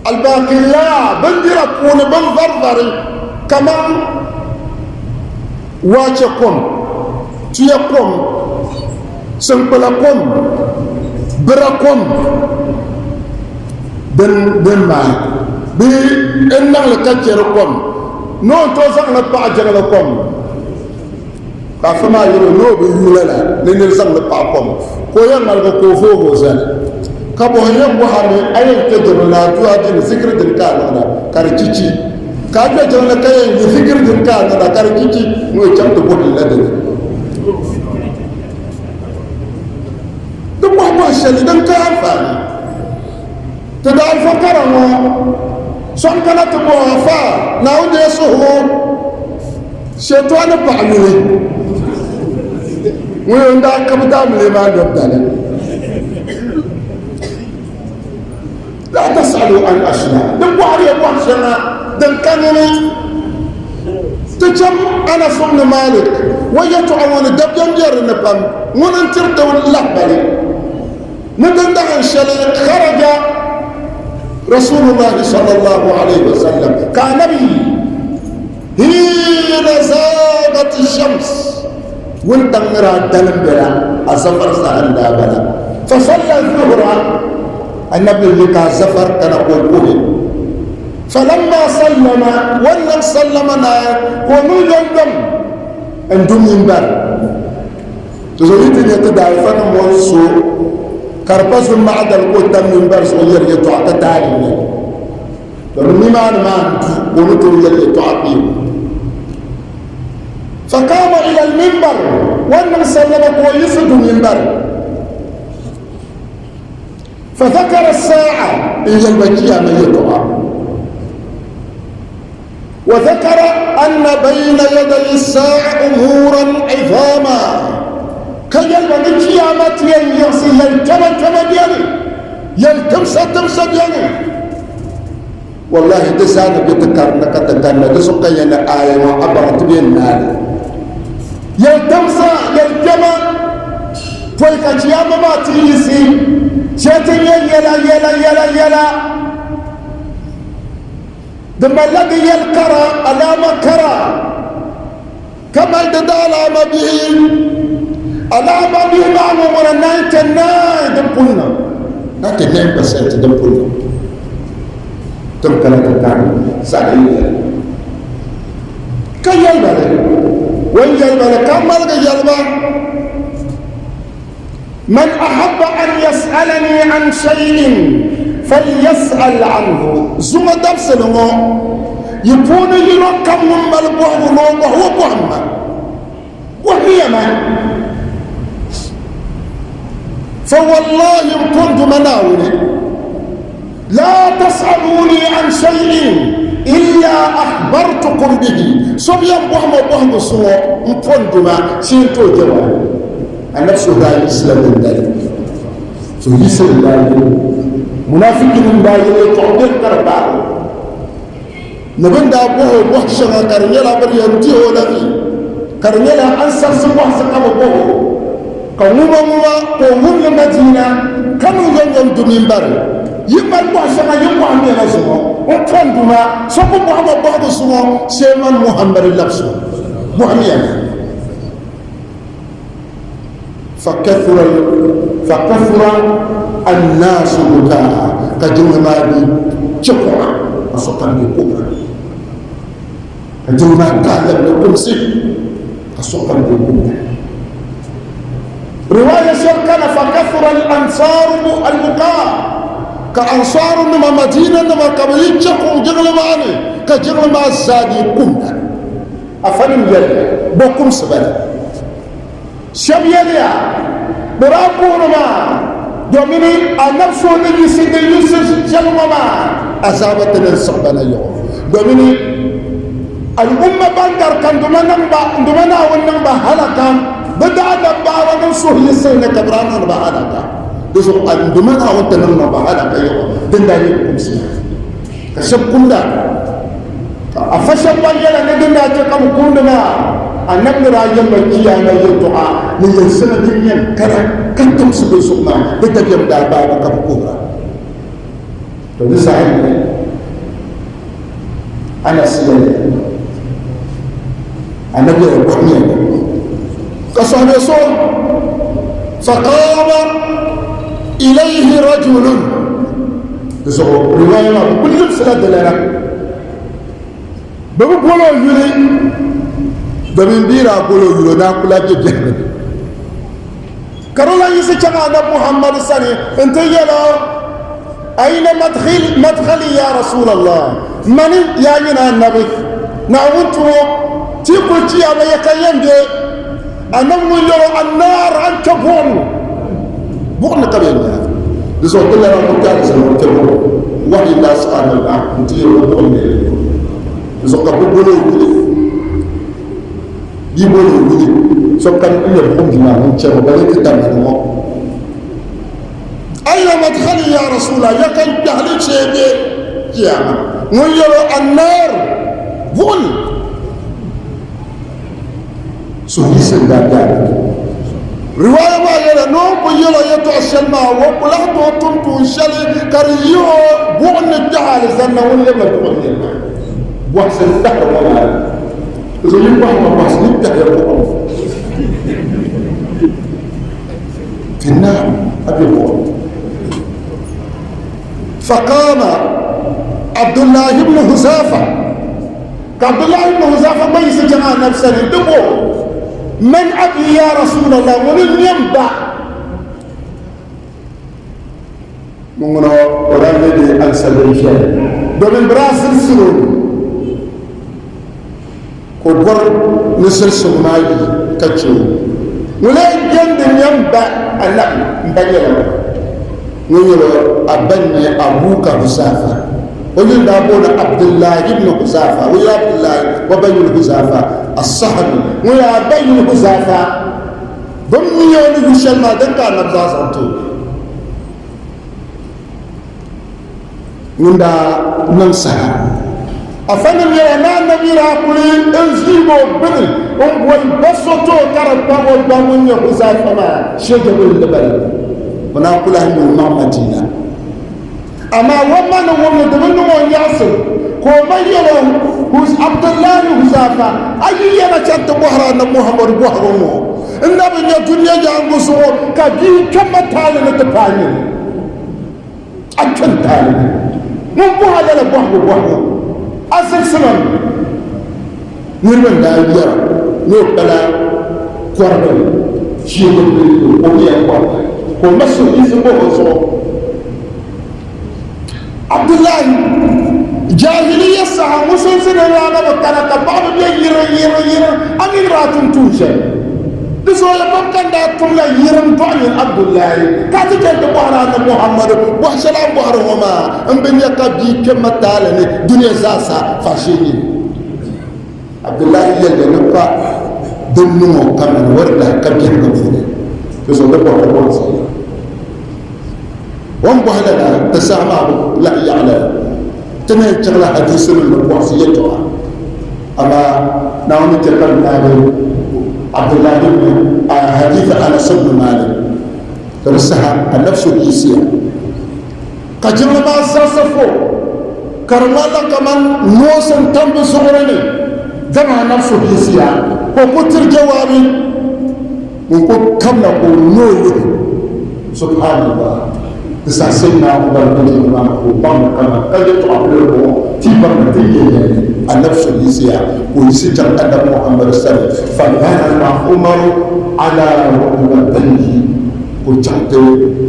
Albaqilla, bindira puuni bin varivari kaman waache kom, tuya kom, sinkpula kom, bira kom din maai bee n-niŋ li ka chɛ di kom ni o ni tooi zaŋ li paɣi jiŋli kom. Ka afa maa yɛl o ni o bi yu lala ni nir zaŋ li paɣi kom, ka o yɛn ŋmaligi ka o voog o zali. Ka bɔhi yɛn bɔhi a mi, a yɛn kpe jiŋli ni adua dini, zikiri dini ka a niŋda ka di chichi? Ka a kpe jiŋli ka yɛn yi zikiri dini ka a niŋda ka di chichi? Ŋɔ yi chaŋ ti bɔhi li la dini. Di bɔhi bɔhi shɛli din ka anfaani. Ti daa fa kara ŋɔ so n-kana ti bɔhi afa Naawuni deei suhigu. Shɛtɔɣu ni paɣa yuli ŋun yɛn daa kabi daamile maa lɔbu dali. La tasalu an ashiya di bɔhiri ya bɔhi shɛŋa din ka nini. Ti cham Anas ibn Malik o yɛtɔɣa ŋɔ ni dabiɛm be di ni pam. Ŋuni n-tiri ti lahibali ni din dahin shɛli kharaja Rasulullahi sallallahu alayhi wa sallam ka anabi yi Hiina zaagat shams wuntaŋ ni daa dalim bela a zafar saha n-daa bala. Fa salla zuhura anabi yi ka zafar kana ka o kuhi. Falamma sallama wannan sallama naai ka o niŋ yomyom n-du mimbar. Ti zo yi ti nya ti daalifanim ŋɔ ni so ka di pa zumaɣa dali ka o tam mimbar zuɣu yɛri yɛtɔɣa ka taali n-nyɛ li. Nimaani maa n du ka o ni tooi yɛli yɛltɔɣa kpeebu. Faqama ila al-minbar, o ni niŋ sallama ka o yiɣisi du minbar. Fadhakara as-sa'a, n yɛli ba kiyama yɛltɔɣa. Wa dhakara anna bayna yaday as-sa'a umuran 'idhama, ka yɛli ba ni kiyama ti yɛn yiɣisi yɛl kpɛma kpɛma beni, yɛl timsa timsa beni. Wallahi di zaa ni bɛ ti karinda ka ti ganna di zuɣu ka yɛn ni aaya ŋɔ a baŋ ti bɛ naali. Yɛl timsa, yɛl kpɛma pɔi ka chiyaama maa ti yiɣisi shee ti nyɛ yɛla yɛla yɛla yɛla. Di malila di yɛl kara alaama kara ka mali di daalaama bihi. Alaama bihi maa ŋɔ ŋuna 99 din pun niŋ, 99% din pun niŋ. Tin kana ti tari saha yi yɛli ka yɛli ba li, o ni yɛli ba li ka ŋmaligi yɛli ba, Man ahabba an yas'alani an shay'in falyas'al anhu. Zuŋɔ dabisili ŋɔ, yi puuni yino kam ŋun mali bɔhigu ni o bɔhi o bɔhim ma. Bɔhimiya ma. Fa wallahi n pun duma Naawuni, laa tas'aluni an shay'in illa akhbartukum bihi. So bi yɛn bɔhi ma bɔhigu suŋɔ n pun duma shee n tooi jawaabi. Annabi so daa yiɣisila dindali. So yiɣisili daa yɛli munafikinim daa yɛli yɛltɔɣa beni ka di paagi o. Ni bɛ ni daa bɔhi o bɔhi shɛŋa ka di nyɛla bɛ ni yɛn dihi o la vi, ka di nyɛla ansarisi bɔhisi ka bɛ bɔh o, ka ŋumaŋuma ka o wum li Madiina ka niŋ yomyom du mimbari. Yi mali bɔhi shɛŋa yi bɔhi mɛma zuŋɔ, n pɔn duma, so ku bɔhi ma bɔhigu zuŋɔ shee man Muhammad labisi o. Bɔhimiya ma. Fakathura fakathura annaasu bukaa ka jiŋli maa bi chɛ kuɣa ka sokam bi kuhira ka jiŋli maa daa labina kumsi ka sokam bi kumda. Riwaaya shɛli kana fakathura al-ansaaru al-bukaa ka ansaaru nima Madina nima ka bi yi chɛ kuɣu jiŋli maa ni ka jiŋli maa zaa di kumda. Afanim yɛliya, Bɔ kumsi bala? Shɛb yɛliya, Bɛ daa puhiri maa domini anabi so ni yiɣisi di yiɣisi shɛli ŋɔ maa azaaba ti ni siɣi ba na yɔɣɔ, domini al'umma ban dari ka n Duuma niŋ ba, n Duuma Naawuni niŋ ba halaka, bɛ daanabbaaba mini suhuyiɣisili ni ka bɛ daa niŋdi ba halaka. Di zuɣu n Duuma Naawuni ti niŋ niŋ ba halaka yɔɣɔ, din daa nyɛ bɛ kumsi maa. Ka shɛb kumda. Ka afa shɛb gba yɛla ni din daa chɛ ka bɛ kumdi maa, anabi ni daa yɛli ba chiyaama yɛtɔɣa ni yɛl shɛŋa din yɛn kana ka timsi bɛ zuɣu maa, di dabiɛm daa baai ba ka bɛ kuhira. To di saha ni Anas yɛliya, Anabi yɛla bɔhimiya ba, ka sɔhibe so faqama ilayhi rajulun. Di zuɣu riwaaya maa bi kuli limsila di lana bɛ bi boli o yuli domin bɛ yi daa boli o yuli o daa kula bɛ biɛhigu ni ka di lan yiɣisi chaŋ anabi Muhammad sani nti yɛl o ayna madkhali ya Rasulallah mani yaa nyini anabi Naawuni tumo ti kuli chiyaama ya ka yɛn be anabi ŋun yɛl o annaar an kpe buɣim ni Buɣim ni ka bɛ yɛn nya. Di zuɣu ti lana ku kpɛri zali ŋɔ kpɛbu wahi daa siɣi anabi na nti yɛli o buɣim ni yɛli di zuɣu ka bɛ boli o yuli bia boli o yuli sokam n nyɛ buɣim duu maa ŋun chɛri o ba lee ti tamali ŋɔ ayna madkhali ya rasulallah ya ka n kpɛhili shee be kiyama ŋun yɛli o annar buɣim Suhuyiɣisili daa be a ni. Riwaaya maa yɛla ni o ni kuli yɛl o yɛtɔɣ shɛli maa, o ku lahi tooi tum tuun shɛli ka di yih o buɣim ni kpɛhi alizanda ŋun lɛbila buɣim nir maa. Bɔhisi n-tahiri ŋɔ maa ni. Di zuɣu yi bɔhi ma bɔhisi ni kpɛhiya buɣim fi naar, a be buɣim ni. Faqaama Abdullahi ibn Huzafa. Ka Abdullahi ibn Huzafa gba yiɣisi chaŋ Anabi sani nti bɔh o, Man abi ya Rasulallah, ŋuni n-nyɛ m ba? Ŋuna o daa nyɛ di ansa binshɛli. Domin bɛ daa zilsiri o mi ka o bɔri ni zilsigu maa yi ka chɛ o. Ŋun lee jɛndi nyɛ m ba Anabi, m ba nyɛla ŋuna. Ŋun nyɛla a ba n-nyɛ Abuka Huzafa. O yuli daa booni Abdullahi ibn Huzafa. O yuli Abdullahi, o ba yuli Huzafa As-Sahmi. Ŋun nyɛ a ba yuli Huzafa. Bɛ mi o ni yu shɛli maa din ka Anabi zaa zaŋ ti o. Ŋun daa niŋ saha. Afanim yɛla ni Anabi daa kuli n viigi o gbini n boli ba so ti o ka di pa o ba ŋun nyɛ Huzaifa maa Shejabul Libali. O naan ku lahi nya o maŋ Madina. Amaa o ma ni wum ni di bi niŋ o nyaɣisim ka o ma yɛl o, Abdullahi Huzaifa, a yi yɛna chani ti bɔhiri Anabi Muhammadu bɔhigu ŋɔ, n na bi nya dunia yaangu zuɣu ka bia kpɛm ma taali ni ti paai nyini. A kpɛm taali ni. Ŋun bɔhi a lala bɔhigu bɔhigu a zilisi ma mi. Niriba n-daa yɛra ni o kpala kɔrigi ni ʒiɛmani ni o ni yɛn kɔri ka o ma suhuyiɣisili bɔh o zuɣu. Abdullahi, Jahiliya saha musulinsi ni daa na bi kana ka paɣaba be yirim yirim yirim a mini daa tum tuun shɛli. Di zooya pam ka n daa tumla yirim dɔɣi nyin Abdullahi ka a ti chani ti bɔhiri Anabi Muhammadu bɔhi shɛli a ni bɔhiri ŋɔ maa m bi nya ka bia kpe ma taali ni dunia zaasa faashee nyini. Abdullahi yɛliya ni pa din niŋ o kamani o di lahi ka biɛhigu puuni di zuɣu di bɔhiri bɔhisi yɛla. O ni bɔhi lala di saha maa bi lahi yaɣi lala. Ti ni yɛn chaŋla hadiisinim ni bɔhisi yɛltɔɣa amaa Naawuni chɛ ka bɛ naagi Abdullahi ibn hadith Anas ibn Malik ka di saha Annabi so yiɣisiya ka jiŋli maa zaɣisi fo ka di ŋmanila kaman noosi n-tam bɛ zuɣuri ni, dama Annabi so yiɣisiya ka o ku tiri jawaabi ŋun ku kamna ka o nooi lihi. Subhanallah! Di saha Sayyidina Umar bin Khattab ka o baŋ ni kaman ka yɛltɔɣa pili bɔŋɔ ti baŋ ni ti yɛn yɛli ni Annabi so yiɣisiya ka o yiɣisi chaŋ Annabi Muhammad sani, fa-baraka Umaru ala rukbatayhi. Ka o chaŋ ti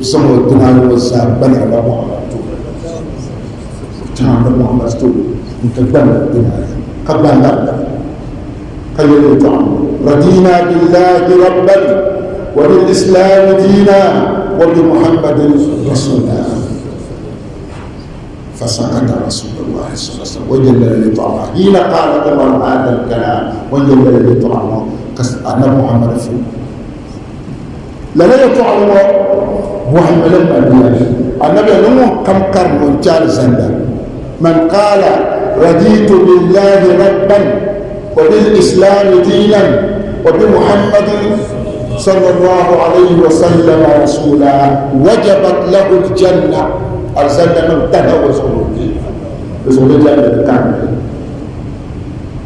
zaŋ o dina ayi ŋɔ zaa gbani Annabi Muhammad tooni. O chaŋ Annabi Muhammad tooni n-ti gbani o dina ayi ka gbani labina ka yɛli yɛltɔɣa ŋɔ, Radina billahi rabban wa bil islami diina wa bi Muhammadin rasula. Fasakata Rasulullahi sallallahu alaihi wasallam o yɛli lala yɛltɔɣa maa hiina qaala Umar haadha al-kalaam o yɛli lala yɛltɔɣa ŋɔ ka Annabi Muhammad fo. Lala yɛltɔɣali ŋɔ bɔhimmi li maliya Anabi ni ŋun kam karim o n-ti alizanda, Man qaala raditu billahi rabban wa bil islami diinan wa bi Muhammadin sallallahu alayhi wa sallama rasuula wajabat lahu aljanna, alizanda niŋ tahi o zuɣu ni o kpe di zuɣu di jɛmdi di karimli.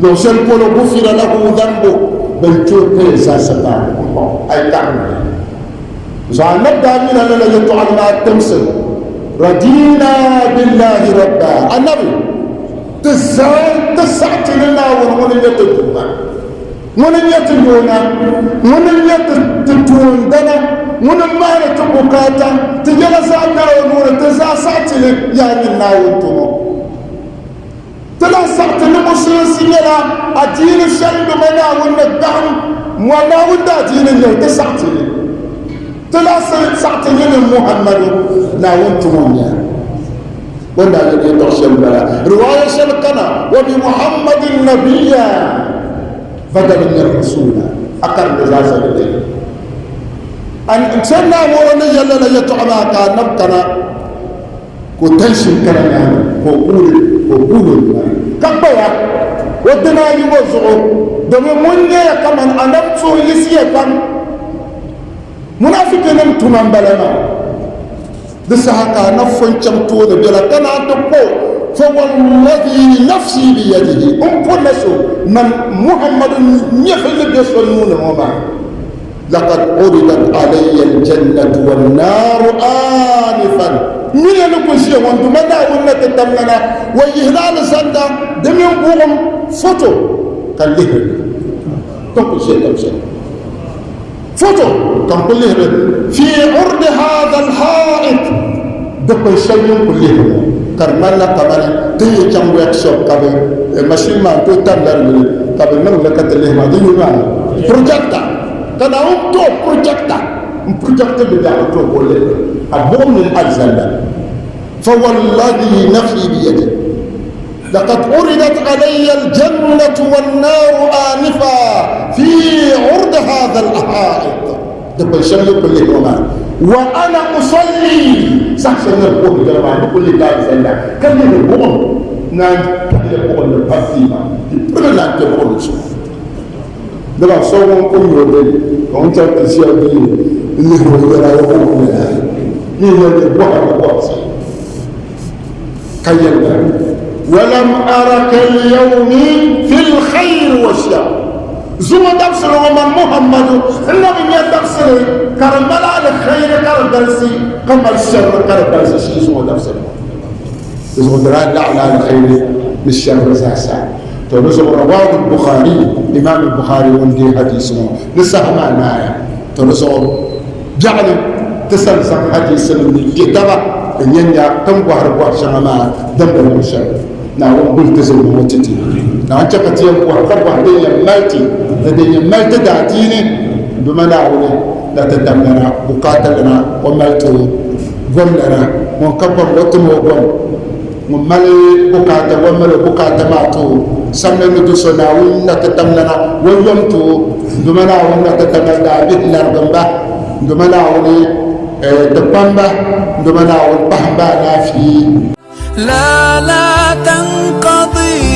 Luɣ shɛli polo gufira lahu dhanbu bɛn ti o paya zaasa paai m-paɣ o, a yi karim li. Zuɣu Annabi daa mina lala yɛtɔɣili maa timsi, Radina billahi rabba, Annabi, ti zaa ti saɣi ti ni Naawuni ŋuni n-nyɛ ti Duuma, ŋuni n-nyɛ ti yoona, ŋuni n-nyɛ ti toondana, ŋuni m-maani ti bukaata, ti yɛla zaa bela o nuu ni, ti zaa saɣi ti li, yaa nyini Naawuni tumo. Ti lahi saɣiti ni Musulinsi nyɛla adiini shɛli dama Naawuni ni gahim mɔ Naawuni daadiini n-nyɛ li, ti saɣiti li. Ti lahi saɣiti li ni Muhammadu Naawuni tumo n-nyɛ a. O ni daa yɛli yɛltɔɣ shɛli m-bala. Riwaaya shɛli kana, Wa bi Muhammadin nabiyya badala min rasuula. A karim di zaa sa di beni. Sayyidina Umar ni yɛli lala yɛltɔɣa maa ka Annabi kana. Ka o tanshin kana nyaaŋa ka o kuuli ka o kuuli o nimaani ka gbaya o dina ayi ŋɔ zuɣu domin ŋun nyɛya kaman Anab suhu yiɣisiya pam munafikinim tuma m-bala maa. Di saha ka Anab fo n-chaŋ tooni bela ka naan ti po, Fa wallazi nafsi biyadihi, m po na so man Muhammadu nyɛvili ni be so nuu ni ŋɔ maa. Laqad uridat alayya aljannatu wannaaru aanifan Mini ni ku ʒiya ŋɔ n Duuma Naawuni na ti tamla na wa yihila alizanda di mini buɣim foto ka lihiri li ka n ku ʒiya tam shɛli foto ka n ku lihiri fi urdi haadha alhaa'it. Dukpuni shɛli din kuli lihi ŋɔ ka di ŋmanila kamani ti yi chaŋ workshop ka bɛ machine maa n-tooi tamla di yuli ka bɛ niŋ li ka ti lihi maa di yuli maa projector ka Naawuni tooi projector n projecti binyɛhiri tooi ka o lihi li ka buɣim mini alizanda fa wallazi nafsi biyadihi laqad uridat alayya aljannatu wannaru anifa fi urdi hadha alha'it. Dukpuni shɛli ni kuli lihi ŋɔ maa, wa ana usalli, saha shɛli ni puhiri jɛma maa ni kuli lihi alizanda ka lihi buɣim naan kpɛhili buɣim ni pa fiima di pirigi naan kpɛ buɣim ni zuɣu. Dama so ŋun kuli nyɛ o dali ka ŋun chaŋ ti ʒiya bee n-lihiri o yɛla o buɣim ni naai ni yɛli ni bɔhiri ni bɔhisi ka yɛli ba, Walam araka al-yawmi fi al-khayri wa shar. Zuŋɔ dabisili ŋɔ man Muhammadu n na bi nya dabisili ka di mali alkhayri ka di galisi ka mali sharri ka di galisi shee zuŋɔ dabisili ŋɔ. Di zuɣu di daa laɣila alkhayri ni sharri zaasa. To di zuɣu rawahu al-Bukhari, Imam al-Bukhari ŋun deei hadiisi ŋɔ di saha maa naaya. To di zuɣu biɛɣuni ti san zaŋ hadiisinim ni kpe taba n yɛn nya ti ni bɔhiri bɔhi shɛŋa maa din bi niŋ shɛli. Naawuni guli ti zilima ŋɔ ti ti. Naawuni chɛ ka ti yɛn bɔhi ka bɔhi din yɛn mali ti ni din yɛn mali ti daadiini Duuma Naawuni la ti damlana, bukaatalana, o mali ti gomlana, ŋun ka gom o tim o gom, ŋun mali bukaata o mali o bukaata maa ti o, samli ni do so Naawuni la ti damlana o yom ti o, Duuma Naawuni la ti damlana daabihi larigimba, Duuma Naawuni ti kpamba, Duuma Naawuni pahimba alaafee. لا لا تنقضي.